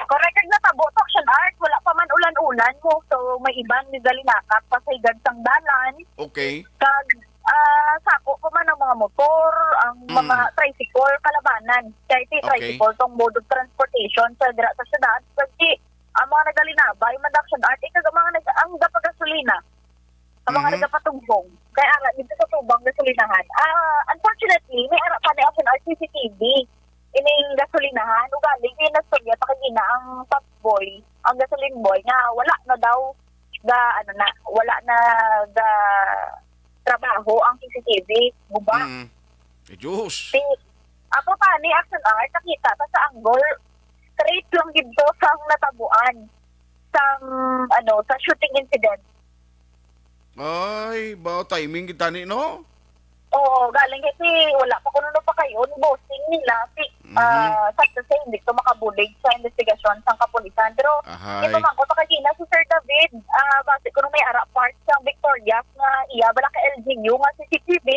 Correct, kag natabo to, Action Art, wala pa man ulan-ulan mo. So, may iban nga galinakap pa sa higad sang dalan. Okay. Kag, ah, sako pa man ang mga motor, ang mga Mhm. tricycle, kalabanan. Kay ti Okay. tricycle tong mode of transportation sa dira sa syudad. Kag ti, ang mga nagalinabay, man, Action Art, eh, kag ang mga nag-, ang gapagasolina. Ang mga Mhm. nagapatugbong. Kay ara dito sa tubang gasolinahan. Ah, unfortunately, may ara pa ni Action Art C C T V. Ining gasolinahan, ugaling may nastorya pa kagina ang top boy, ang gasoline boy, nga wala na daw ga, ano na, wala na ga trabaho ang C C T V, guba. Mm. Eh, Diyos. Si, ako pa ni Action Art, nakita ta sa angle, straight lang gid to sang natabuan sang, ano, sa shooting incident. Ay, ba, timing kita ni, no? Oo, galing kasi wala pa kuno pa kayo ni bossing nila. Si, Mhm. ah, sad to say, hindi to makabulig sa investigasyon sang kapulisan. Pero Ahay. ito man ko, pakagina si Sir David, ah, base kuno may ara part sang Victorias nga iya, bala ka L G U nga C C T V.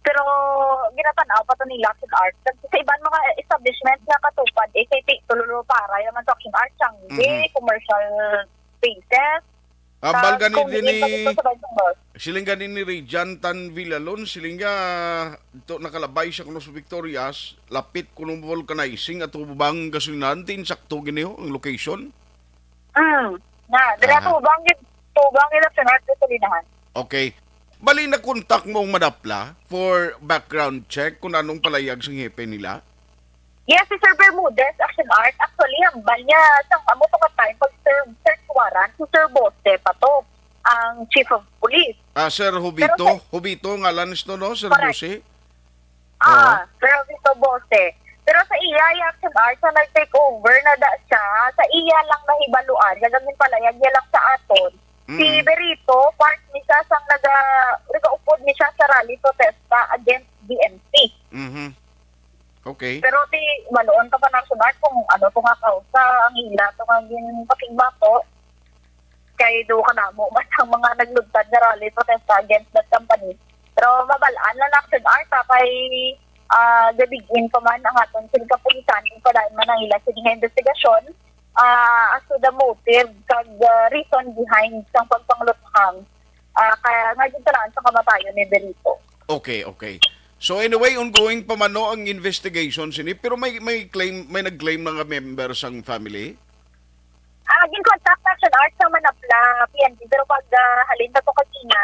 Pero ginatanaw pa to nila sa art. Sa iban mga establishment nga katupad, eh, kay ti-, tulolo para naman to Action Art, Changi, Mhm. commercial spaces. Ambal Kag gani kung din diin ni, pa dito sa Bantungod. Siling gani ni Rijan Tan Villalon, siling nga, to nakalabay siya kuno sa Victorias, lapit kuno vulcanizing at tubang gasolinahan, tin sakto gini ho ang location? Mm. Na, dira Aha. tubang yun, tubang yun sa North Gasolinahan. Okay. Bali, nakontak mo ang Madapla for background check kung anong palayag sa hepe nila? Yes, si Sir Bermudez, Action Art. Actually, ang banya, sa amo to nga time, pag-serve search warrant, si Sir Bosse pa to, ang chief of police. Ah, Sir Pero Hubito? sa Hubito, ngalan nisto, no, Sir Correct. Bosse? Ah, Oo. Sir Hubito Bosse. Pero sa iya, yung Action Art, sa nag-take over na da siya, sa iya lang nahibaluan, kag ang palayag niya lang sa aton. Si Mm. Berito, part ni siya sang naga-, nagaupod ni siya sa rally protesta against D M C. Mhm. Okay. Pero ti, maluon ka pa na sunod kung ano to nga kausa, ang ila to nga ginpakigbato. Kay do ka namo, basta ang mga naglugtad nga rally protesta against that company. Pero mabalaan na na, Action Art, ah, kay, ah, gabigin pa man ang aton sila kapulisan, kung padayon man ang ila sini nga investigasyon, ah, as to the motive, kag, ah, reason behind sang pagpangluthang, ah, kaya nga gintalaan sa kamatayon ni Benito. Okay, okay. So anyway, ongoing pa man, no, ang investigation sini, pero may, may claim, may nag-claim na nga member sang family? Ah, gin-contact na siya, Art, sa Manapla, P N P, pero pag, ah, halin na to kagina,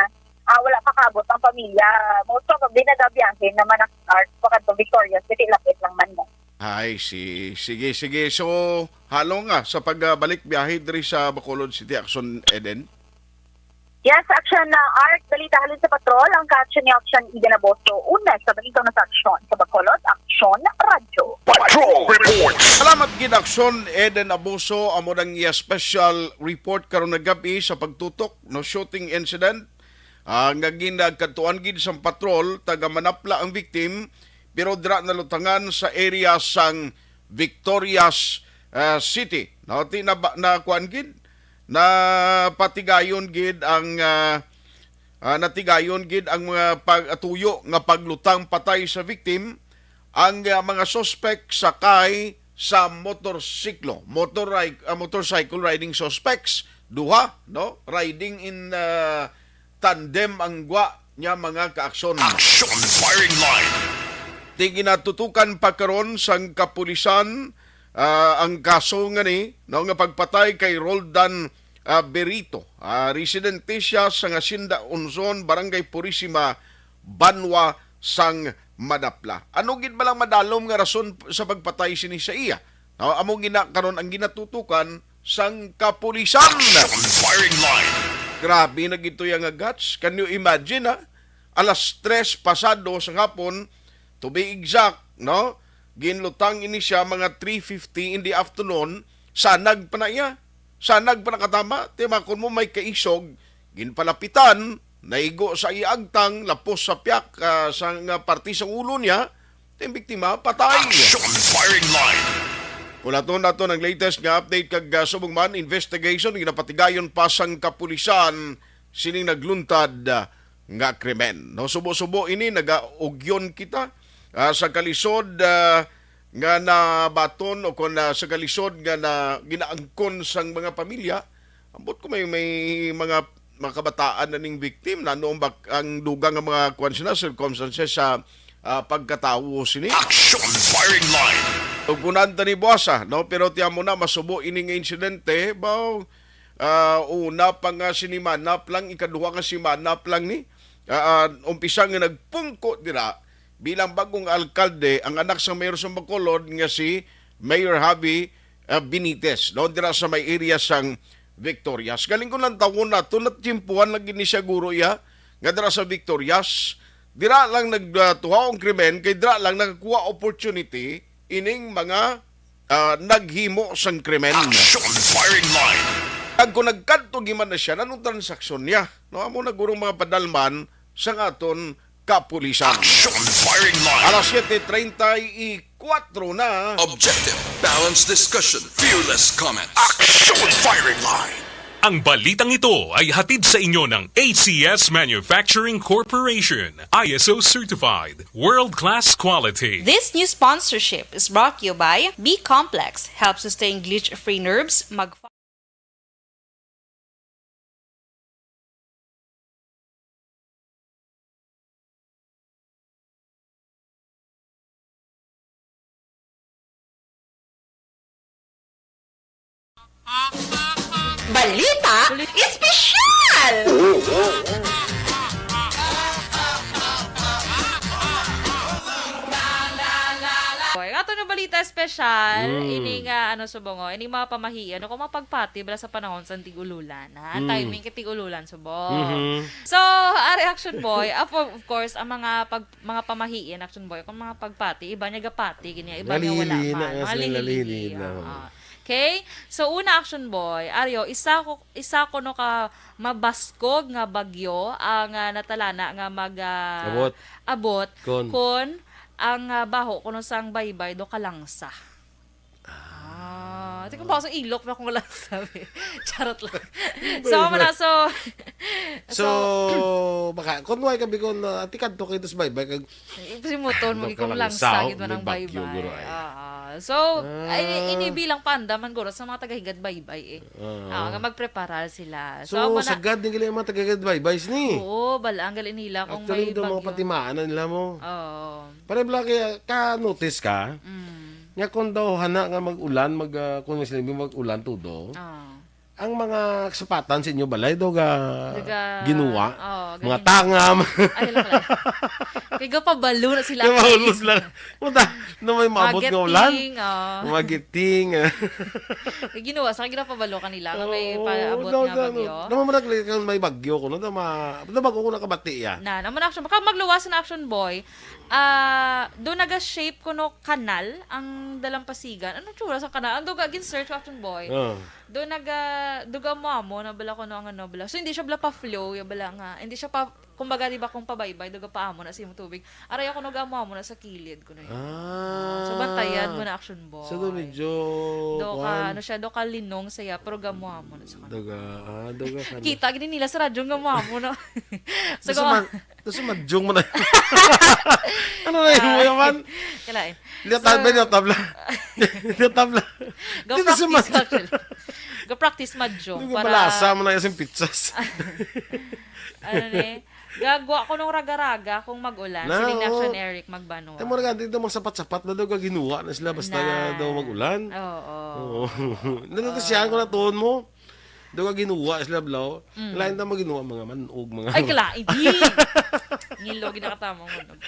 ah, wala pa kaabot ang pamilya. Most probably nagabiyahe naman ang Art, pakadto Victorias, kasi lapit lang man mo. Ay, si, sige, sige. So, halong nga sa pagbalik biyahe diri sa Bacolod City, Action Eden? Yes, Action na Art. Balita halin sa patrol, ang ka-action ni Action Eden Aboso. Una sa balita na sa Action sa Bacolod, Action Radyo. Patrol Report. Salamat gid, Action Eden Aboso. Amo nang iya special report karon nga gab-i sa pagtutok, no, shooting incident, ah, nga ginagkadtuan gid sang patrol, taga Manapla ang victim, pero dira nalutangan sa area sang Victorias, ah, City. No, ti na, na kuan gid, napatigayon gid ang, ah, ah, natigayon gid ang mga pag-, tuyo nga paglutang patay sa victim. Ang, ah, mga suspek sakay sa motorsiklo, motor ri-, ah, motorcycle riding suspects, duha, no? Riding in, ah, tandem ang gwa niya, mga ka-aksyon. Action firing line. Ti ginatutukan pa karon sang kapulisan, ah, ang kaso nga ni, no, nga pagpatay kay Roldan, ah, Berito. Ah, residente siya sa Hacienda Unzon, Barangay Purisima, Banwa sang Manapla. Ano gid ba lang madalom nga rason sa pagpatay sini sa iya? No, amo gina karon ang ginatutukan sang kapulisan. Action firing line. Grabe na gid to ya nga guts. Can you imagine, ha? Alas tres pasado sa hapon, to be exact, no? Ginlutang ini siya mga three fifty in the afternoon. Sanag pa na iya. Sanag pa na katama. Ti makon mo may kaisog, ginpalapitan, naigo sa iya agtang, lapos sa piyak, ah, sa nga parte sa ulo niya, ti ang biktima patay. Action firing line. Pulaton nato ang latest nga update kag, ah, subong man investigation, ginapatigayon pa sang kapulisan sining nagluntad, ah, nga krimen. No, subo-subo ini, nagaugyon kita, ah, sa kalisod, ah, nga nabaton o kon, ah, sa kalisod nga na ginaangkon sang mga pamilya. Ambot ko may, may mga, mga kabataan na ning victim, na noong bak-, ang dugang nga mga kwan sila, circumstances sa, ah, pagkatawo sini. Action firing line. Ug kunan ta ni buwasa, no? Pero tiyan mo na, masubo ini nga insidente, baw, ah, una pa nga si ni Manap lang, ikaduha nga si Manap lang ni, ah, ah, umpisa nga nagpungko dira bilang bagong alkalde ang anak sa mayor sa Bacolod nga si Mayor Javi, ah, Benitez, no? Dira sa may area sang Victorias. Galing ko lang tawon nato, natiyempuhan lagi ni siya, guro, iya, nga dira sa Victorias. Dira lang nagtuhaw ang krimen, kay dira lang nakakuha opportunity ining mga, ah, naghimo sang krimen. Action firing line. Kag kung nagkadto giman na siya, anong transaksyon niya? No, amo na gurong mga padalman sa aton kapulisan. Action firing line. Alas siete treinta y cuatro na. Objective, balanced discussion, fearless comments. Action firing line. Ang balitang ito ay hatid sa inyo ng A C S Manufacturing Corporation, I S O certified, world-class quality. This news sponsorship is brought to you by B Complex. Helps sustain glitch-free nerves. Mag- Balita Espesyal! Boy, ato na balita espesyal, Mm. ini nga, ano, subong, oh, ini mga pamahiin, ano, kung mapagpati bala sa panahon sa tig-ululan, ha? Mm. Timing kay tig-ululan, subong. Mhm. So, ari, Action Boy, of, of course, ang mga pag-, mga pamahiin, Action Boy, kung mga pagpati, iba niya gapati, ganyan, iba niya wala Nalihili na, man. Mga mas lihili, nalihili na. Oo. Okay? So, una, Action Boy, aryo, isa ko, isa kuno ka mabaskog nga bagyo ang, ah, natalana nga mag, ah, Abot. abot Kon. kon ang, ah, baho kuno sang baybay do kalangsa. Ah. Ah, di ko ba sa ilok na kung wala sabi. Charot lang. So, Baybay. Mana, so, So, so, baka, kung why ka, bikon, ah, tikad to kayo sa baybay, kag Ay, si Moton, Ano magiging ka lang, langsa, sao? Gid man May ang bagyo, baybay. Guro, ay. Ah, ah. So, Ah. ay, ini bilang panda man, guro, sa mga taga-higad baybay, eh. Ah. Ah, nga magpreparar sila. So, So, amo na sagad ni gali ang mga taga-higad baybay, ni? Oo, bala, ang gali nila kung Actually, may daw mga bagyo. patimaan na nila mo. Oo. Pare, bala, kaya ka-notice ka, Mm. nga kung daw hana nga mag-ulan, mag, ah, kung sila mag-ulan, tudo, Ah. ang mga kasapatan sa inyo balay, daw ga Daga, ginuwa. Oo, mga ganin. Tangam. Ay, lang, lang. Kay gapabalo na sila. Kay mahulos lang. Puta, na may maabot nga ulan. Magiting, oh. Magiting. Kay ginawa sa, ginapabalo kanila nga may Oo, paabot daw, nga daw, bagyo. Daw, daw, daw, may bagyo ko, no? Daw, ma-, daw, bago ko nakabati, ya. Na, naman action. Baka magluwas na, Action Boy. Ah, do naga-shape kuno kanal ang dalampasigan. Ano tsura sa kanal? Ang duga, gin-search ko, Action Boy. Ah. Do naga, duga mo amo na bala kuno ang ano bala. So, hindi siya bala pa-flow, ya bala nga. Hindi siya pa, kumbaga, di ba, kung pabaybay, duga pa amo na sa imong tubig. Aray ako, nagamo amo na sa kilid kuno yun. Ah. So, bantayan mo na, Action Boy. So, do medyo, Do ka, kuwan. Ano siya, do ka linong saya, pero gamo amo na sa kanal. Duga, ah, duga ka na. Kita, gini nila sa radyo, gamo amo na. So, Gusto gamo- man, Tapos madyong mo na. Ano na yun mo Ah, naman? Kalain. Liyatab, So, liyatab lang. Liyatab lang. Go Dito sa practice, mad- actually. Go practice madyong Hindi ko para malasa mo na yung pizzas. Ano ni? Gagwa ko nung raga-raga kung mag-ulan. Na, Siling na oo. Action Eric Magbanwa. Ay, mo na nga, dito mga sapat-sapat na daw ka ginuha na sila basta Na. na daw mag-ulan. Oo. Oo. Nandito siya, kung natuon mo. Daw ka ginuwa sila, blaw. Mm. Lain na maginuwa, mga manog, mga Ay, kala, hindi. Ngilo, ginakatamang manog.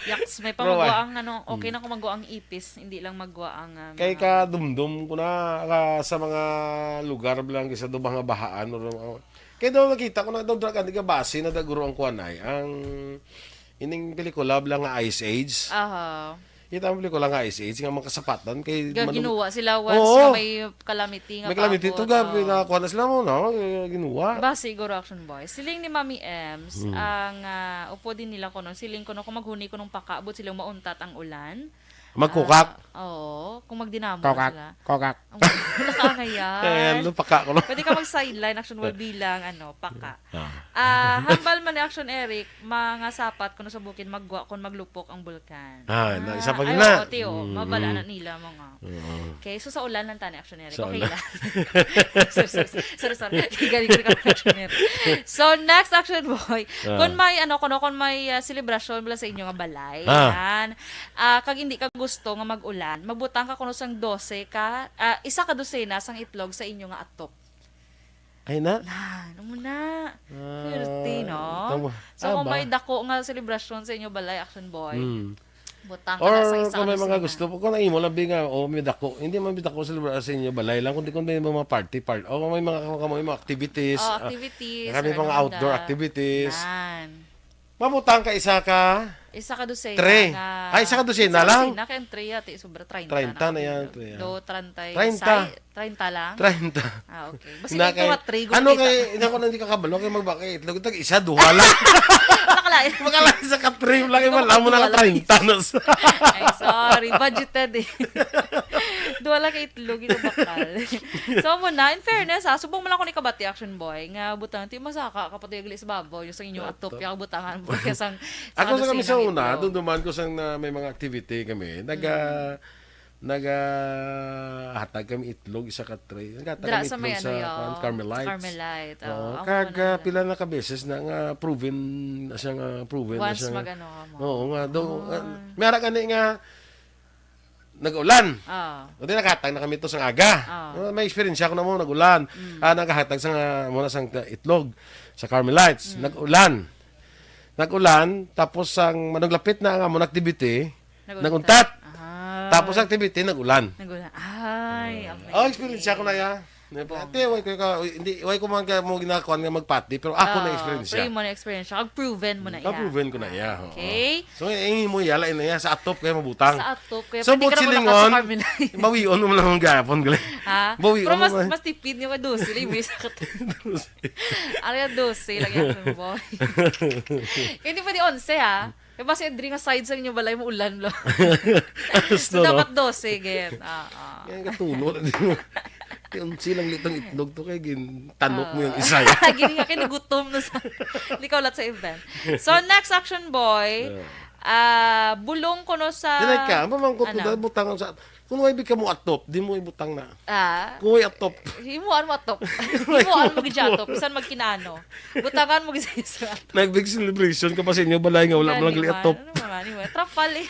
Yaks, may Bro, pamagwa ah. ang, ano, okay Mm. na kung magwa ang ipis, hindi lang magwa ang, ah, Kay mga ka dumdum ko na, ka, sa mga lugar, bilang sa do mga bahaan, or, or, kaya daw nakita ko na daw, drug, hindi ka base na daguro ang kuwan ay, ang ining pelikula, bilang nga Ice Age. Aha. Kita ang pelikula nga Ice Age, nga mga kasapatan, kay Ga-, manu- ginuwa sila once Oo. nga may calamity nga May calamity, paabot, to, ga, oo. pinakuha na sila mo, no? Ginuwa. Ba, siguro, Action Boy. Siling ni Mami Ems, Hmm. ang, ah, upod din nila kuno, siling kuno kung maghuni kuno pakaabot sila mauntat ang ulan. Magkukak. Ah, oo, kung magdinamo Kokak. sila. Kokak. Ang wala ka ngayon. Ayan, no, paka ko, no? Pwede ka mag-sideline, Action Boy, bilang, ano, paka. Ah. Ah, hambal man ni Action Eric, mga sapat kuno sa bukid magwa kon maglupok ang bulkan. Ah, na, isa pa Ah, ay, gina. oo, tiyo, Mm, mabala mm. na nila mga. Oo. Okay, so sa ulan lang tani, Action Eric. Sa Okay ulan. lang. Sorry, sorry, sorry, sorry, sorry. Galing ko ka, Action Eric. So, next, Action Boy. Ah. Kung may, ano, kuno, kung may, ah, selebrasyon bala sa inyo nga balay, Ah. yan. Ah, kag hindi ka gusto nga mag-ulan, magbutang ka kuno sang dose ka, ah, isa ka dosena sang itlog sa inyo nga atop. Ay na? Na, ano mo na? Ah, Swerte, no? tama. So, kung Aba. may dako nga selebrasyon sa inyo balay, Action Boy, Hmm. Butang ka na sa isa ka dosena. Or kung may mga gusto po, kung ang imo lang, bi, nga, oh, may dako. Hindi man may dako sa lugar sa inyo balay lang, kundi kung may mga party, part-, o kung may mga, kung may mga activities, Oh, ah, activities, kami or mga ano outdoor handa. Activities. Nan. Mabutang ka isa ka Isa ka dosena tray. Nga, Ay, isa ka dosena isa ka lang? Dosena, kaya ang tray, ate, sobra treinta Treinta na na ang yan, kilo. Tray, ah. Do, treinta y seis, Treinta. Treinta lang? Treinta. Ah, okay. Basta Na may kay, mga tray, ano gumamit kay, ako. Hindi ko nang hindi ka kabalo, kay magbaka itlog, tag isa, duha lang. Nakalain. Makalain sa ka tray lang, Hindi ko iwan, amo na ka makapagduha lang. Treinta na sa Ay, sorry. Budgeted eh. Duha lang ka itlog, ito bakal. So, mo na, in fairness, ha, subong mo lang ako ni kabati, Action Boy, nga butang, ti masaka, kapatid, gali sa babaw, yung sa inyo, Ato. Atop, yung butangan mo, kaya sang, Ako sa sa kami sa dosena una, itlog. Dunduman ko sang na may mga activity kami, naga, Mm. Nagahatag kami itlog, isa ka tray. Naghatag Dra kami sa may itlog ano sa, yun, kuwan, Carmelites. Carmelite. Oo, Oo, amo kag, na ah, nila. Pila na ka beses na nga proven na siya, nga proven na Once siya nga mag-ano ka mo. Oo nga, do, Ah. ah, may ara gani nga nag-ulan. Ah. O di naghatag na kami to sang aga. Ah. Ah, may eksperyensya ko na mo, nag-ulan. Mm. Ah, naghatag sa nga, mo na sang itlog sa Carmelites. Mm. Nag-ulan. Nag-ulan, tapos ang manuglapit na nga mo activity, Nag-untat. Nag-untat. Ah. Tapos activity, nag-ulan. Nag-ulan. Ay, Ah. amazing. Oh, experience ko na ya. Bongga. Ate, way ko ka, hindi, way ko man ka mo ginakuan nga magpati, pero ako na Ah, experience pero siya. Mo na experience siya. Ag proven mo na iya. Ka-proven ko na iya, oo. Okay. So, ang imo iya, lain na iya, sa atop kaya mabutang. Sa atop kaya So, pwede ka but na silingon, makatakar, Minay. Bawion mo lang ang gapon, gali. Ha? Bawion Pero mo mas, man. Mas tipid nga dose, lang, may isa ka Dose. Ano yan, dose lang yan, boy. Hindi pwede onse, ha? Kaya basi diri nga side sa inyo balay mo ulan lo. Alas So, no, no? Dapat dose, gid. Oo. Yan, katulo na din mo. Ti, unsi lang litong itlog to kay gintanok mo yung Ah. Isa. Gini nga kay nagutom na sa, hindi ka ulat sa event. So, next action, boy. Yeah. Ah, bulong kuno sa Dili ka, ang pamangkot ko Ano? Dahil butangan sa, kung way bi ka mo atop, di mo ibutang na. Ah. Kung way atop. Himuan mo atop. Himuan mo gid siya atop. Bisan magkinano. Butangan mo gid sa isa. Nag-big celebration ka pa sa inyo, balay nga wala mo lang Gani gali man. Atop. Ano man, anyway, trapal eh.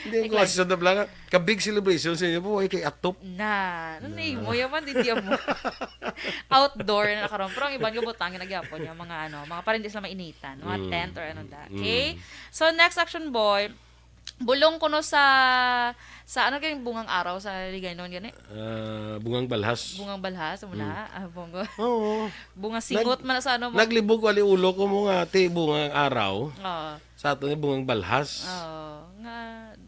Hindi, ang Like, question na lang, ka-big celebration sa inyo, boy, kay atop. Na, ano na mo, yaman, di, di mo. Outdoor na karon. Pero ang iban nga butang, nagyapon yung mga, ano, mga parang di sila mainitan. Mga Mm. Tent or ano da. Mm. Okay? So, next action, boy. Bulong kuno sa, sa ano kayong bungang araw sa Ligaynon gani? Ah, bungang balhas. Bungang balhas, amo na? Mm. Ah, bungo. Oo. Bungang singot Nag-, man sa ano mo? Naglibog ko, ali ulo ko mo nga, ti, bungang araw. Oo. Sa ato ni bungang balhas. Oo, nga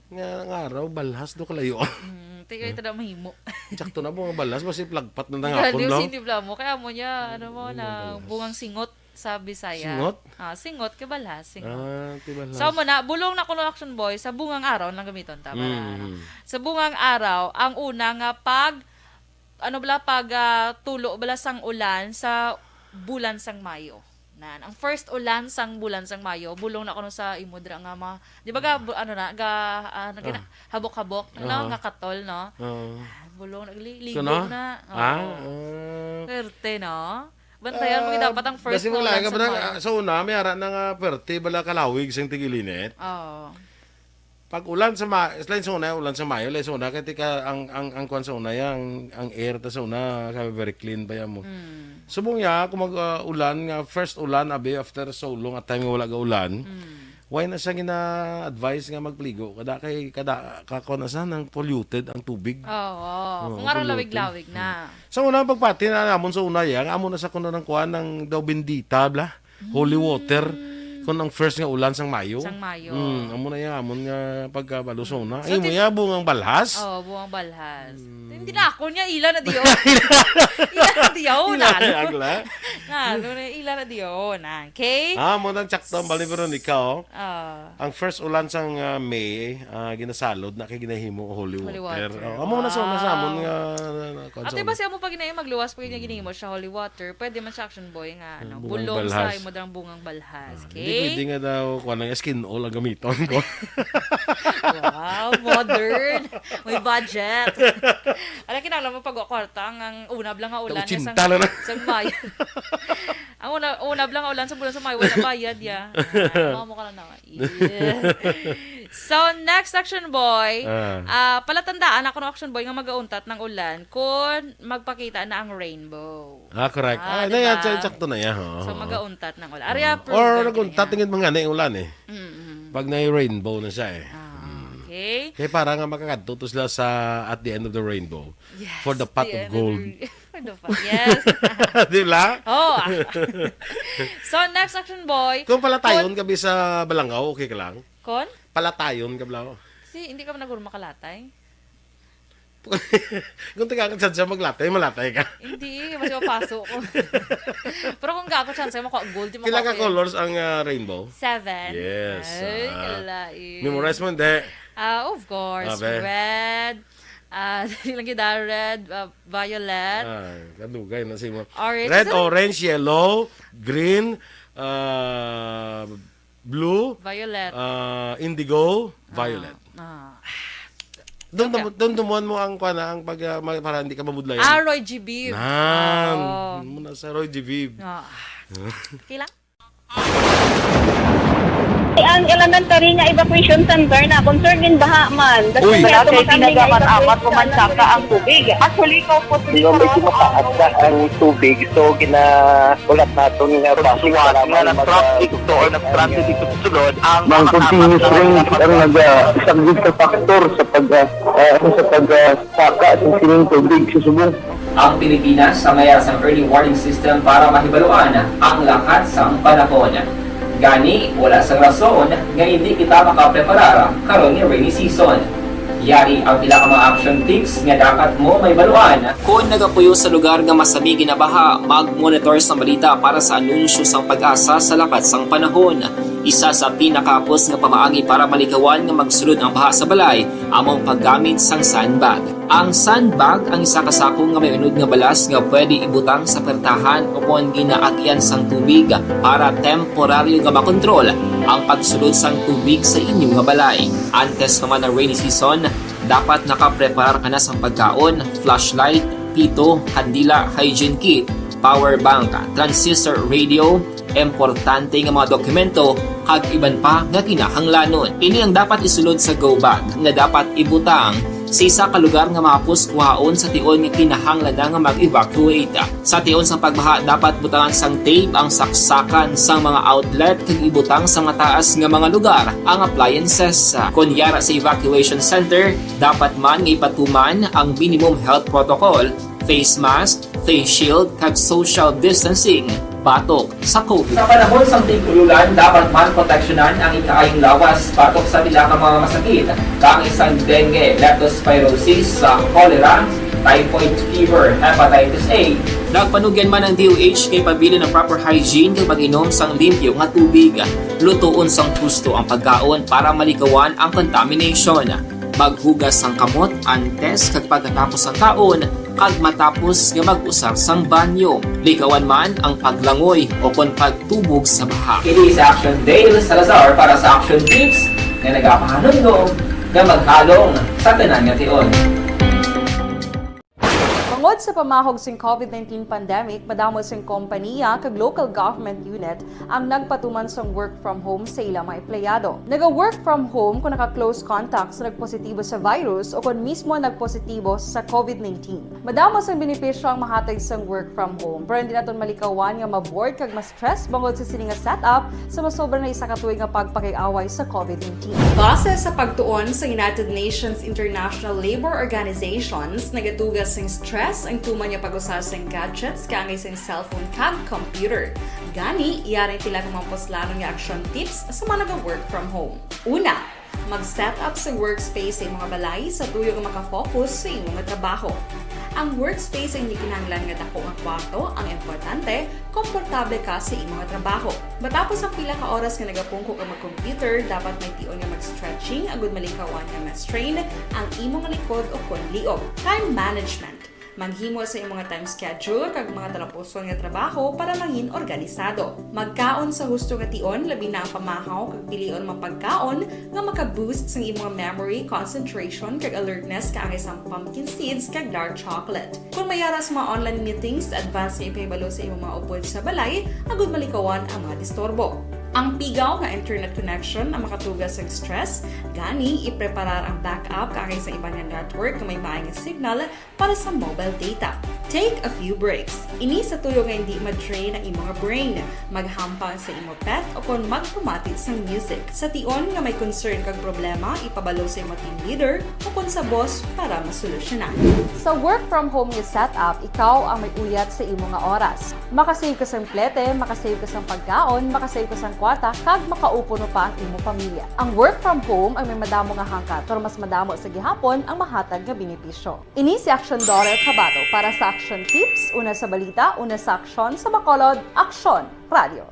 Nga ang araw, balhas do kalayo. Mm, ti, kaya ito daw mahimo. Sakto na, bungang balhas, basi plagpat na Gani, nangapon lang. Hindi bla mo. Kaya mo niya, ano mo, Bungang na balhas. Bungang singot. Sa Bisaya. Singot? Ah, singot, kay balhas, singot. Ah, kay balhas. So, mo na, bulong na kuno, Action Boy, sa bungang araw lang gamiton ta, Mm. para, ano. Sa bungang araw, ang una nga pag, ano bala, pag, ah, tulo bala sang ulan sa bulan sang Mayo. Nan, ang first ulan sang bulan sang Mayo, bulong na kuno sa imo dira nga ma-, di ba ga, Ah. bu-, ano na, ga, ah, nagina-, Ah. Habok-habok, no, Ah. nga katol, no? Oo. Ah, bulong, nagliligo Kuno? Na. Ah, Oo. Ah. Perte, no? Bantayan mo, Ah, dapat ang first basi na wala ulan ka sa ba na, Mayo. Ah, sa una, may ara na nga perte, bala kalawig sang tigilinit. Oo. Pag ulan sa Ma-, lain sa una, ulan sa Mayo, lain sa una, kaya tika, ang, ang, ang kwan sa una, ya, ang, ang air ta sa una, kaya very clean pa yan mo. Mm. Subong ya, kung mag, ah, ulan nga, first ulan, abi, after so long, at time nga wala ga ulan, Mm. why na siya gina-advise nga magpligo? Kada kay, kada, ka, kwan na siya, nang polluted ang tubig. Oo. Oo, Kung araw polluted. Lawig-lawig na. Mm. Sa una, pagpati na namon sa una, ya, nga amo na sa kuno ng kuan, ng daw bendita, bla? Holy water. Mm. Kung ang first nga ulan sang Mayo. Sang Mayo. Mm, amo na ya, amon nga pagkabalo sa una. So, Ay, mo tis- ya, bungang balhas? Oo, bungang balhas. Mm. Hindi na ako niya, ila na diyo. Ila na diyo, Ila na nalo. Agla. Nalo na, ila na diyo, na. Okay? Ah, mo nang tsakto ang bali, Veronica, oh. Ah. Ang first ulan sang, ah, May, ah, ginasalod na kay ginahimo holy Holy water. Water. Oh, amo na sa una sa amon Wow. nga, na, na, kuwan sa Ate, una. Basi amo pa ginahin, magluwas pa gid nga Mm. ginahimo siya holy water. Pwede man siya, Action Boy, nga, ano, Bungang bulong sa balhas. Imo dang bungang balhas. Ah, Okay? hindi pwede nga daw, kuwan, ang skin oil ang gamiton ko. Wow, modern. May budget. Alam, kinahanglan mo pag kwarta, ang, ang una lang nga ulan niya, Tag-ochenta sang, lang na. Sang Mayo. Ang una, una lang nga ulan sa bulan sa Mayo, wala bayad, ya. Ah, mamo ka lang na. Yeah. So, next, Action Boy. Ah. Ah, palatandaan ako ng Action Boy nga magauntat ng ulan kung magpakita na ang rainbow. Ah, correct. Ah, Ah, di na yan, ba? Sakto na yan, oo. So, magauntat ng ulan. Ari, ah, Or proven naguntat, na yan. Tingin mga na yung ulan eh. Mm-mm. Pag na rainbow na siya eh. Ah, okay. Kaya para nga makakadto to sila sa at the end of the rainbow. Yes, For the pot the of end of gold. the re- For the pot, yes. Di ba? Oh. So, next action, boy. Kung palatayon Kung ka bi sa Balangaw, okay ka lang? Kon? Palatayon ka bla. Si, hindi ka man naguro makalatay? Kung taga ka chance maglatay, malatay ka. Hindi, mas mapaso ko. Pero kung gago chance, makuha gold, di Pila ka makuha ko yun. colors ang ah, rainbow? Seven. Yes, Ay, ah, kalain. memorize mo, hindi? Ah, of course. Abe. Red. Ah, dili lang kita, red, ah, violet. Ah, kadugay na si mo. Orange. Red, Sa- orange, yellow, green, ah, blue, Violet. ah, indigo, violet. Ah. Doon Okay. dum- doon dumuan mo ang kuan, ah, ang pag ah, ma- para hindi ka mabudlayan. Ah, Roy G. Biv. Nan. Oo. Muna sa Roy G. Biv. Ah. Okay lang. Ang elementary nga evacuation center na concerned in baha man. Uy. Wala kay ginagamat-amat, kumansaka ang tubig. Actually, ikaw po, Di ba, medyo mataas na ang tubig, so gina- Ulat naton nga Pagsuwat basic nga lang nag-traffic mag- to or nag-transit dito sa sulod ang Ang mga continuous kasama rain sa ang nag-, ah, isang risk factor sa pag, ah, ah, ano, sa pag, ah, saka sa sining tubig sa subong. Ang Pilipinas sa mayas ang early warning system para mahibaluan ang lakat sang panahon. Gani, wala sang rason nga hindi kita makapreparar karon nga rainy season. Yari ang pila ka mga action tips nga dapat mo mahibaluan. Kon nagapuyo sa lugar nga masami ginabaha, mag-monitor sang balita para sa anunsyo sang PAGASA sa lakat sang panahon. Isa sa pinakahapos nga pamaagi para malikawan nga magsulod ang baha sa balay amo ang paggamit sang sandbag. Ang sandbag ang isa ka sako nga may unod nga balas nga pwede ibutang sa pertahan o kon ginaagian sang tubig para temporaryo nga makontrol ang pagsulod sang tubig sa inyo nga balay. Antes pa man ang rainy season, dapat nakapreparar ka na sang pagkaon, flashlight, pito, kandila, hygiene kit, power bank, transistor radio, importante nga mga dokumento, kag iban pa nga kinahanglanon. Ini ang dapat isulod sa go bag nga dapat ibutang sa isa ka lugar nga mahapos kuhaon sa tion nga kinahanglan na nga mag-evacuate. Sa tion sang pagbaha, dapat butangan sang tape ang saksakan sang mga outlet kag ibutang sa mataas nga mga lugar ang appliances. Kon yara sa evacuation center, dapat man nga ipatuman ang minimum health protocol, face mask, face shield, kag social distancing batok sa COVID. Sa panahon sang tig-ululan, dapat man proteksyonan ang ikaayong lawas batok sa pila ka mga masakit, kaangay sang dengue, leptospirosis, sa cholera, typhoid fever, hepatitis A. Nagpanugyan man ang D O H nga ipabilin ang proper hygiene kag pag-inom sang limpyo nga tubig. Lutoon sang husto ang pagkaon para malikawan ang contamination. Maghugas sang kamot antes kag pagkatapos sang kaon kag matapos nga mag-usar sang banyo. Likawan man ang paglangoy o kon pagtubog sa baha. Kini si Action Dale Salazar para sa Action Tips nga nagapahanumdom nga maghalong sa tanan nga tion. Tungod sa pamahog sing COVID nineteen pandemic, madamo sing kompaniya kag local government unit ang nagpatuman sang work from home sa ila mga empleyado. Naga-work from home kung naka-close contact sa nagpositibo sa virus o kon mismo nagpositibo sa COVID nineteen. Madamo sang benepisyo ang mahatag sang work from home, pero hindi naton malikawan nga ma-bored kag ma-stress bangod sa sini nga setup sa masobra na isa ka tuig nga pagpakig-away sa COVID nineteen. Base sa pagtuon sa United Nations International Labour Organizations, nagatuga sing stress ang tuman nga pag-usa sing gadgets kaangay sing cellphone kag computer. Gani, yari ang pila ka mga puslanon nga action tips sa mga naga-work from home. Una, mag-set up sa workspace sa imong balay sa tuyo nga makafocus sa imong trabaho. Ang workspace ang hindi kinahanglan nga dako nga kwarto, ang importante, komportable ka sa imong trabaho. Matapos ang pila ka oras nga nagapungko ka mag-computer, dapat may tion nga mag-stretching agud malikawan nga ma-strain ang imong likod o kon liog. Time management. Maghimo sa imong time schedule kag mga talapuson nga trabaho para mangin organisado. Magkaon sa husto nga tion, labi na ang pamahaw kag pilion mga pagkaon nga maka-boost sang imong memory, concentration, kag alertness kaangay sang pumpkin seeds kag dark chocolate. Kon may ara sa mga online meetings, advance nga ipahibalo sa imong mga upod sa balay agud malikawan ang mga disturbo. Ang pigaw nga internet connection ang makatuga sa stress, gani ipreparar ang backup kaangay sa iban nga network nga may maay nga signal para sa mobile data. Take a few breaks. Ini sa tuyo nga hindi ma-drain ang imo nga brain, maghampang sa imo pet o kon magpamati sang music. Sa tion nga may concern kag problema, ipabalo sa imo team leader o kon sa boss para masolusyonan. Sa work from home nga setup, ikaw ang may uyat sa imo nga oras. Makasave ka sang plete, makasave ka sang pagkaon, makasave ka sang kwarta, kag makaupo no pa ang imo pamilya. Ang work from home ang may madamo nga hangkat, pero mas madamo sa gihapon ang mahatag nga benepisyo. Ini si Action Daughter Kabato para sa Action Tips, una sa balita, una sa aksyon, sa Bacolod, Aksyon Radio.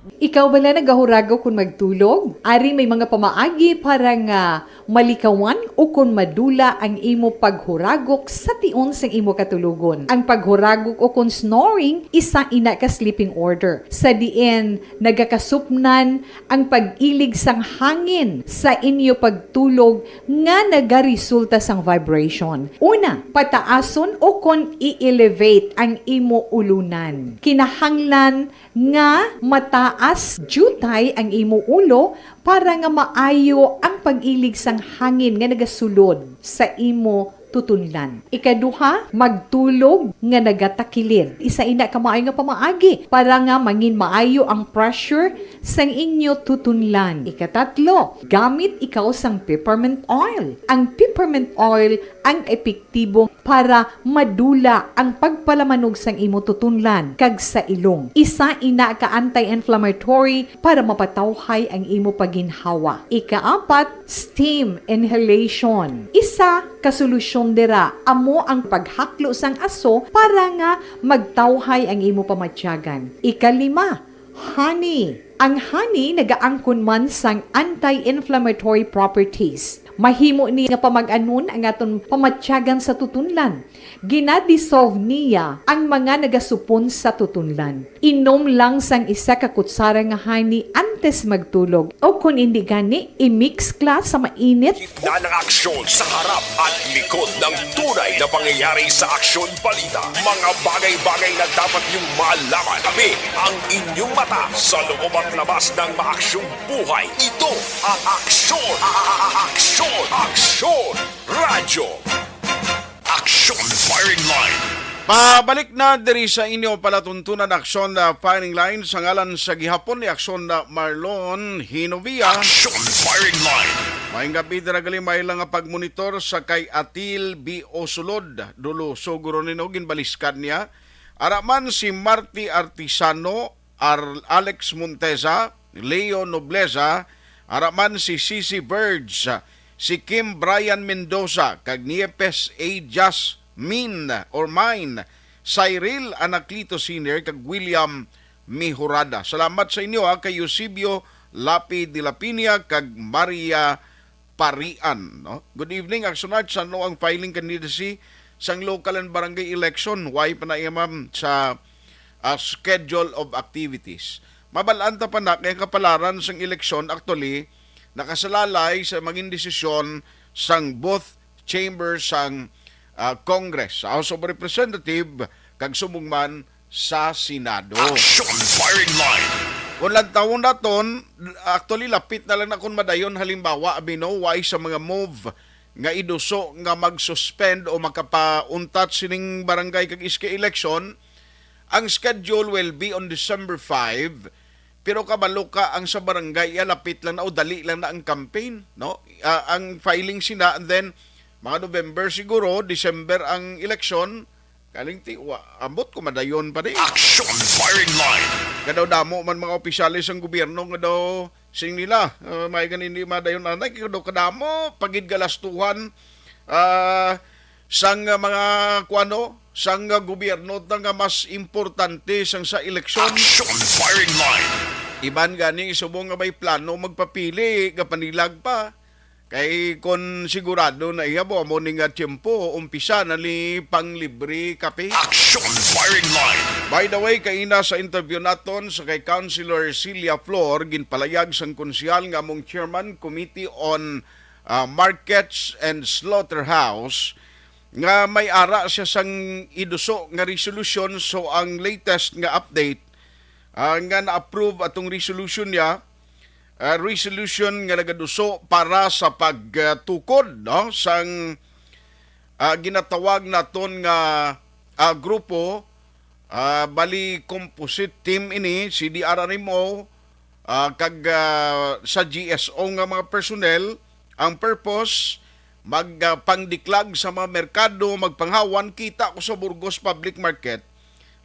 Ikaw bala nagahuragok kon magtulog? Ari may mga pamaagi para nga malikawan o kon madula ang imo paghuragok sa tion sang imo katulogon. Ang paghuragok o kon snoring, isa ina ka sleeping order, sa diin nagakasupnan ang pag-ilig sang hangin sa inyo pagtulog nga nagaresulta sang vibration. Una, pataason o kon i-elevate ang imo ulunan. Kinahanglan nga mataas diutay ang imo ulo para nga maayo ang pag-ilig sang hangin nga nagasulod sa imo tutunlan. Ikaduha, magtulog nga nagatakilid. Isa ina ka maayo nga pamaagi para nga mangin maayo ang pressure sang inyo tutunlan. Ikatatlo, gamit ikaw sang peppermint oil. Ang peppermint oil ang epektibo para madula ang pagpalamanog sang imo tutunlan kag sa ilong. Isa ina ka anti-inflammatory para mapatawhay ang imo paginhawa. Ikaapat, steam inhalation. Isa ka solusyon dira amo ang paghaklo sang aso para nga magtawhay ang imo pamatyagan. Ikalima, honey. Ang honey nagaangkon man sang anti-inflammatory properties. Mahimo ni nga pamag-anon ang aton pamatyagan sa tutunlan. Gina-dissolve niya ang mga nagasupon sa tutunlan. Inom lang sang isa ka kutsara nga honey antes magtulog, o kon indi gani, i-mix ka sa mainit. Gitna ng aksyon sa harap at likod ng tunay na pangyayari sa Aksyon Balita. Mga bagay-bagay na dapat niyong malaman. Kami ang inyong mata sa loob at labas ng maaksyong buhay. Ito ang Aksyon, a- a- a- Aksyon, Aksyon Radyo. Aksyon Firing Line. Pabalik na diri sa inyo palatuntunan, Aksyon na Firing Line, sa ngalan sa gihapon ni Aksyon na Marlon Hinovia. Aksyon Firing Line. Maayong gabi, dira gali may lang nga pagmonitor sa kay Atil B. Osulod, Dulo Suguro nino, ginbaliskad niya. Ara man si Marty Artisano, Ar-, Alex Monteza, Leo Nobleza, ara man si Cici Verge, si Kim Brian Mendoza, kag Niepes A. Jasmine or Mine, Cyril Anacleto Senior, kag William Mejorada. Salamat sa inyo, ha, kay Eusebio Lapi de la Piña kag Maria Parian, no? Good evening, Action Arts. Ano ang filing candidacy sang local and barangay election? Why pa na iya, ma'am, sa, ah, schedule of activities? Mabal-an ta pa na kay ang kapalaran sang eleksyon actually nakasalalay sa mangin desisyon sang both chamber sang, ah, Congress, sa House of Representative kag subong man sa Senado. Action Firing Line. Kung lantawon naton, actually, lapit na lang na kung madayon. Halimbawa, abi, no, why sa mga move nga iduso nga mag-suspend o makapauntat sining barangay kag S K election, ang schedule will be on December five, pero kabalo ka ang sa barangay, ya, lapit lang na o dali lang na ang campaign, no? Ah, ang filing sina, and then mga November siguro, December ang election, Kaling ti, wa, ambot ko madayon pa di. Action Firing Line. Nga daw damo man mga opisyales sang gobyerno nga daw sing nila, ah, may ganin di madayon anay, kay daw kadamo pagid galastuhan, ah, sang, ah, mga kuano, sang, ah, gobyerno ta nga mas importante sang sa eleksyon. Action Firing Line. Iban gani subong nga may plano magpapili, gapanilag pa. Kay kon sigurado na iya, bo, amo ni nga tiyempo, umpisa na ni panglibre kape. Action Firing Line. By the way, kaina sa interview naton sa kay Councilor Celia Flor, ginpalayag sang konsehal nga among chairman Committee on, ah, Markets and Slaughterhouse nga may ara siya sang iduso nga resolusyon. So ang latest nga update, ah, nga na-approve atong resolution niya, ah, resolution nga nagaduso para sa pagtukod, no, sang, ah, ginatawag naton nga, ah, grupo, ah, bali composite team ini, C D R R M O, ah, kag, ah, sa G S O nga mga personnel. Ang purpose, mag, ah, pangdiklag sa mga merkado, magpanghawan. Kita ko sa Burgos Public Market,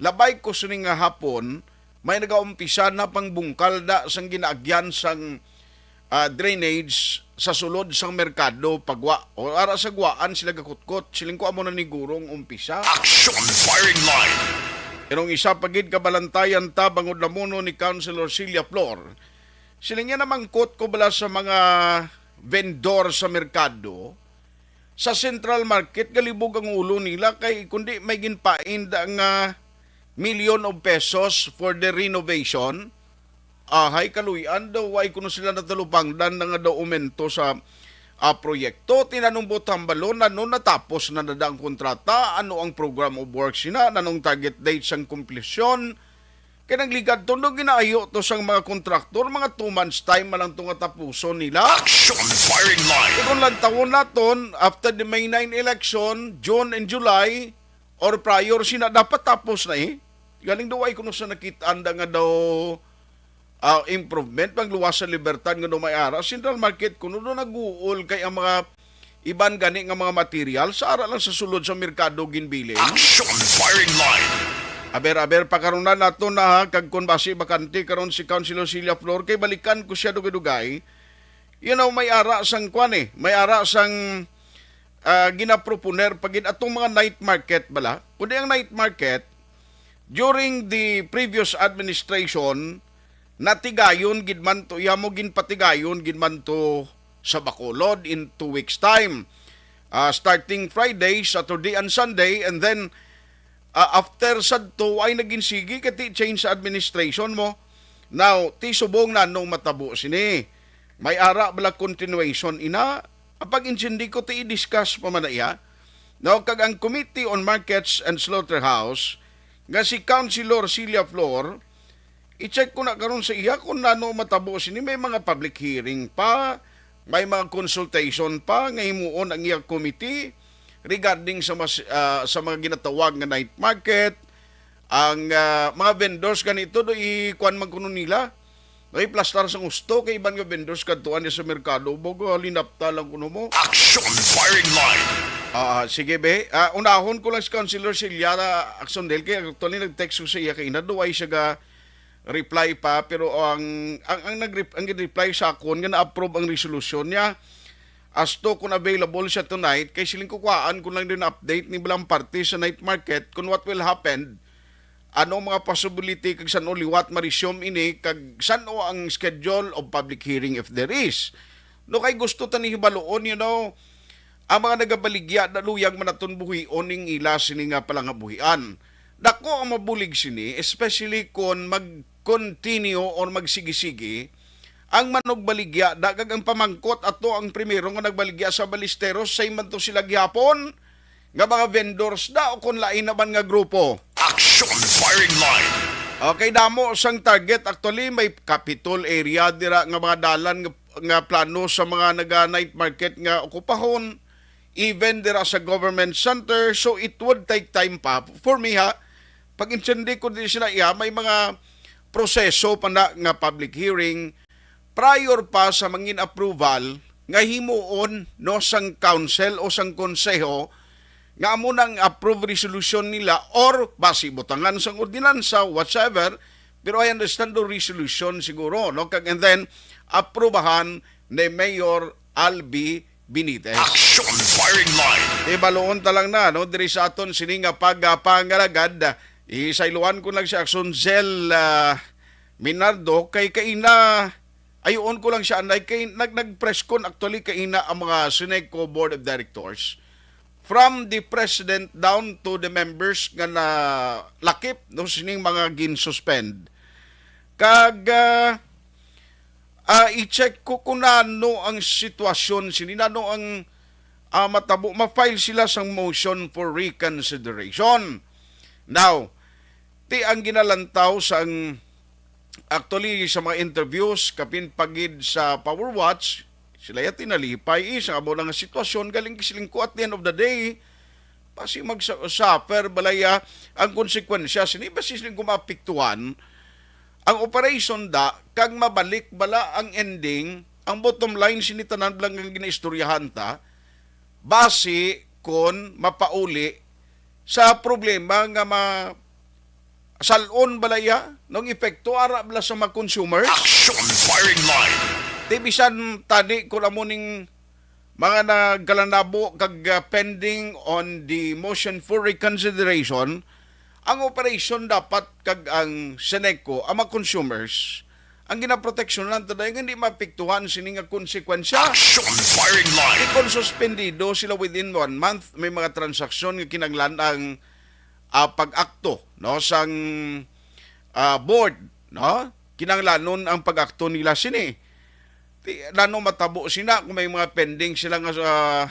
labay ko sini nga hapon, may nagaumpisa na pangbungkal da sang ginaagyan sang, ah, drainage sa sulod sang merkado, pagwa o ara sa gwaan sila gakutkot. Siling ko, amo na ni gurong umpisa. Action Firing Line. Pero ang isa pa gid kabalantayan ta bangod namuno ni Councilor Celia Flor, siling niya, namangkot ko bala sa mga vendor sa merkado, sa Central Market, galibog ang ulo nila kay kundi may ginpainda nga million of pesos for the renovation. Ahay, kaluy-an daw, way kuno sila natalupangdan na nga daw aumento sa, ah, proyekto. Tinanong butang balon, ano, natapos na nada ang kontrata? Ano ang program of work sina? Nanong target date sang komplisyon? Kay nagligad to, no, ginaayo to sang mga kontraktor, mga two months time man lang to nga tapuson nila. Action Firing Line. Ikon lang tawon naton, after the May nine election, June and July, or prior sina, dapat tapos na eh. Galing daw ay kuno sa nakit-an da nga daw, ah, improvement, pangluwas sa Libertad nga daw may ara. Central Market kuno daw naguol kay ang mga iban gani nga mga material sa ara lang sa sulod sa merkado ginbilin. Action Firing Line. Aber-aber pa karon na nato na ha, kag kun basi bakante karon si Councilor Celia Flor, kay balikan ko siya dugay-dugay. You know, may ara sang kwan eh, may ara sang, ah, ginaproponer pa gid atong mga night market bala. Kundi ang night market, during the previous administration, natigayon gid man to, iya mo ginpatigayon gid man to sa Bacolod in two weeks time. Ah, starting Friday, Saturday, and Sunday, and then, ah, after sadto ay naging sige kay ti change sa administration mo. Now, ti subong na nung matabo sini. May ara bala continuation ina? Ang pag-intindi ko ti i-discuss pa man na iya. Now, kag ang Committee on Markets and Slaughterhouse nga si Councilor Celia Flor, i-check ko na karon sa iya kung nano matabo sini. May mga public hearing pa, may mga consultation pa nga himuon ang iya committee regarding sa mas-, ah, sa mga ginatawag nga night market, ang, ah, mga vendors ganito do ikuan man kuno nila. Ay, plastar sang husto kay iban nga vendors kadtuan niya sa merkado. Baga linapta lang kuno mo. Action Firing Line. Ah, sige be. Ah, unahon ko lang si Councilor Celia Aksondel kay actually nag-text ko sa iya kay ina, do ay siya ga reply pa, pero ang, ang, ang nag-rep-, ang reply sa akon nga na-approve ang resolusyon niya. As to kung available siya tonight, kay siling ko kuhaan ko lang din update ni balang parte sa night market kung what will happen, ano ang mga possibility kag san-o liwat ma-resume ini kag san-o ang schedule of public hearing if there is. No, kay gusto ta ni hibaluon, you know, ang mga nagabaligya na luyag man naton buhion ning ila sini nga palangabuhian. Dako ang mabulig sini, especially kon mag-continue or magsigi-sigi ang manugbaligya da, kag ang pamangkot ato ang primero nga nagbaligya sa Ballesteros, same man to sila gihapon nga mga vendors da o kon lain naman nga grupo. Action Firing Line. Okay, damo sang target. Actually, may Capitol area dira nga mga dalan nga, nga plano sa mga naga night market nga okupahon, even dira sa government center. So, it would take time pa. For me, ha, pag-intindi ko din sila, iya, may mga proseso pa na nga public hearing prior pa sa mangin approval nga himuon, no, sang council o sang konseho nga amo nang approve resolution nila or basi butangan sang ordinansa, whatsoever. Pero I understand the resolution siguro, no? Kag, and then, aprubahan ni Mayor Albi Benitez. Action Firing Line. Ibaloon ta lang na, no? Diri sa aton sini nga pagpangalagad, isayloan ko lang si Action Zell, ah, Minardo, kay kaina, ayoon ko lang siya, anay, kay nag-, nag-press con actually kaina ang mga Sineco Board of Directors, from the president down to the members nga nalakip, no, sining mga gin-suspend. Kag, ah, ah, i-check ko kung ano ang sitwasyon sini, ano ang, ah, matabo, ma-file sila sang motion for reconsideration. Now, ti ang ginalantaw sang Actually, sa mga interviews, kapin pagid sa Power Watch, sila ya tinalipay, eh, sa amo na nga sitwasyon, galing siling ko, at the end of the day, basi mag-suffer bala ya ang konsekwensya sini, basi siling ko maapektuhan ang operation da, kag mabalik bala ang ending, ang bottom line sini tanan bala nga ginaistoryahan ta, basi kon mapauli sa problema nga ma-, salon bala ya, nung epekto ara bala sa mga consumers. Action Firing Line. Ti bisan tani kung amo ning mga nagkalanabo kag, ah, pending on the motion for reconsideration, ang operation dapat kag ang Seneco, ang mga consumers, ang ginaproteksyonan ta dahil hindi maapektuhan sini nga konsekwensya. Action Firing Line. Di kon suspendido sila within one month, may mga transaksyon nga kinahanglan ang, ah, pag-akto, no, sang, ah, board, no? Kinahanglanon ang pag-akto nila sini. Ti, nano matabo sina kung may mga pending sila nga, ah,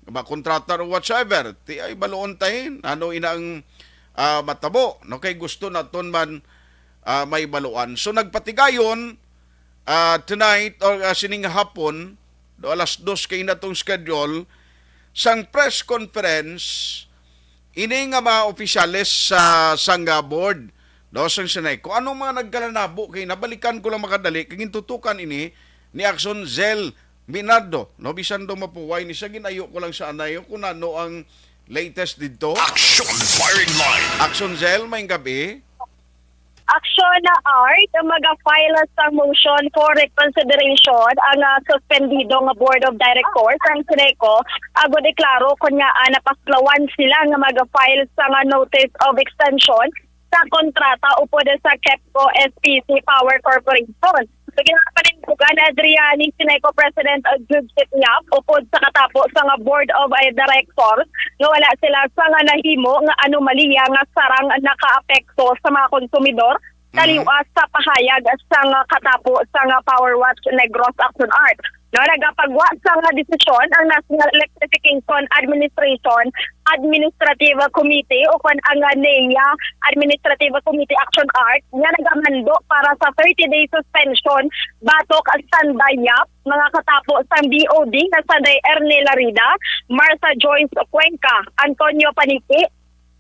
mga kontrata or whatsoever? Ti ay baluon tahin, ano ina ang, ah, matabo, no? Kay gusto naton man, ah, may baluan. So nagpatigayon, ah, tonight or, ah, sining hapon, do alas dos kay natong schedule sang press conference ini nga mga opisyales sa, sang board, no, sang Seneco. Anong mga nagkalanabo kay nabalikan ko lang makadali kay gintutukan ini ni Action Zel Minardo, no, bisan daw mapuway ni siya, ginayo ko lang sa anay kung ano ang latest dito. Action Firing Line. Action Zel, may gabi. Action na Art, maga-file sa motion for reconsideration ang, ah, suspendido nga Board of Directors ang Seneco, agod iklaro kon nga, ah, napaslawan sila nga maga-file sa nga notice of extension sa kontrata upod sa Kepco S P C Power Corporation. So, ginapanindugan na diri ni Seneco President, uh, Judith Yap upod sa katapo sa nga Board of, uh, Directors nga wala sila sa nga nahimo nga anomalya nga sarang nakaapekto sa mga konsumidor, taliwas sa pahayag sa nga katapo sa nga Power Watch Negros Action Art. No, nagapagwa sa nga desisyon ang National Electrification Administration Administrative Committee o kon ang, uh, NEA Administrative Committee Action Art nga nagamando para sa thirty-day suspension batok Sanday Yap, mga katapo sang D O D nga Sanday Erne Larida, Martha Joyce Cuenca, Antonio Panichi,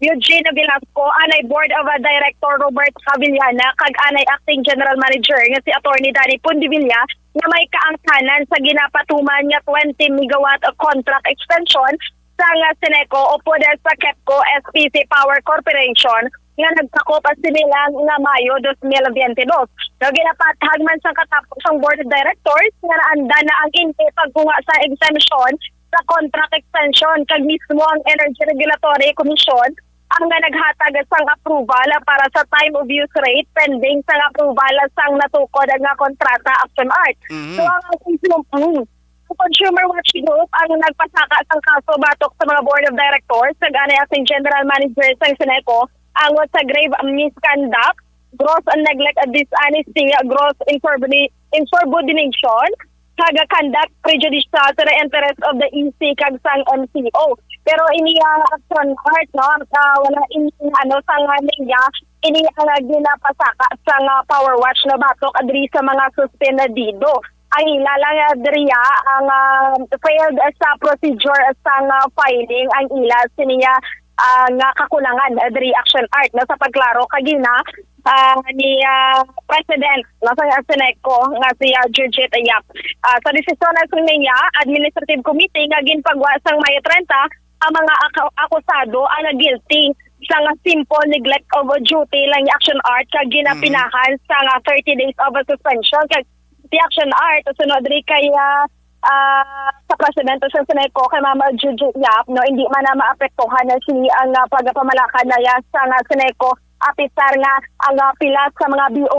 Eugene Velasco, anay Board of Director Robert Javillana, kag anay Acting General Manager nga si Attorney Danny Pundivilla, nga may kaangtanan sa ginapatuman nga twenty megawatt contract extension sa nga Seneco upod sa Kepco S P C Power Corporation nga nagsakop sini lang nga Mayo dos mil biyente dos. Nga ginapathag man sa katapo sang Board of Directors nga naanda na ang hindi pagkuha sa exemption sa contract extension, kag mismo ang Energy Regulatory Commission ang nga naghatag sang approval para sa time of use rate pending sang approval sang natukod nga kontrata, Action Art. Mhm. So, ang consumer, mm, ang Consumer Watch Group ang nagpasaka sang kaso batok sa mga Board of Directors, kag anay Acting General Manager sang Seneco, angot sa grave misconduct, gross neglect, dishonesty, gross insubordination, kag conduct prejudicial to the interest of the E C kag sang M C O. Pero ini ang Action Art, no, ah, wala ini, ano, sa nga niya, ini ang ginapasaka sa nga Power Watch na batok diri sa mga suspendido. Ang ila lang, ah, diri, ah, ang, ah, failed sa procedure sa nga filing ang ila siniya, ah, nga kakulangan, ah, diri, Action Art, no, sa pagklaro kagina, ah, ni, ah, President, no, sa Seneco nga si, ah, Judith Yap. Ah, sa desisyon na sa niya, Administrative Committee nga ginpagwa sang Mayo treinta, ang mga ak-, akusado ang guilty sa nga simple neglect of duty lang ni Action Art kag ginapinahan sa nga thirty days of suspension. Kag si Action Art, sunod diri kay, ah, ah, sa presidente sa Seneco kay Mama Juju Yap, no, hindi man na maapektuhan na si ang, ah, pagpamalakad na ya sa nga Seneco, apisar nga ang, ah, pila sa mga B O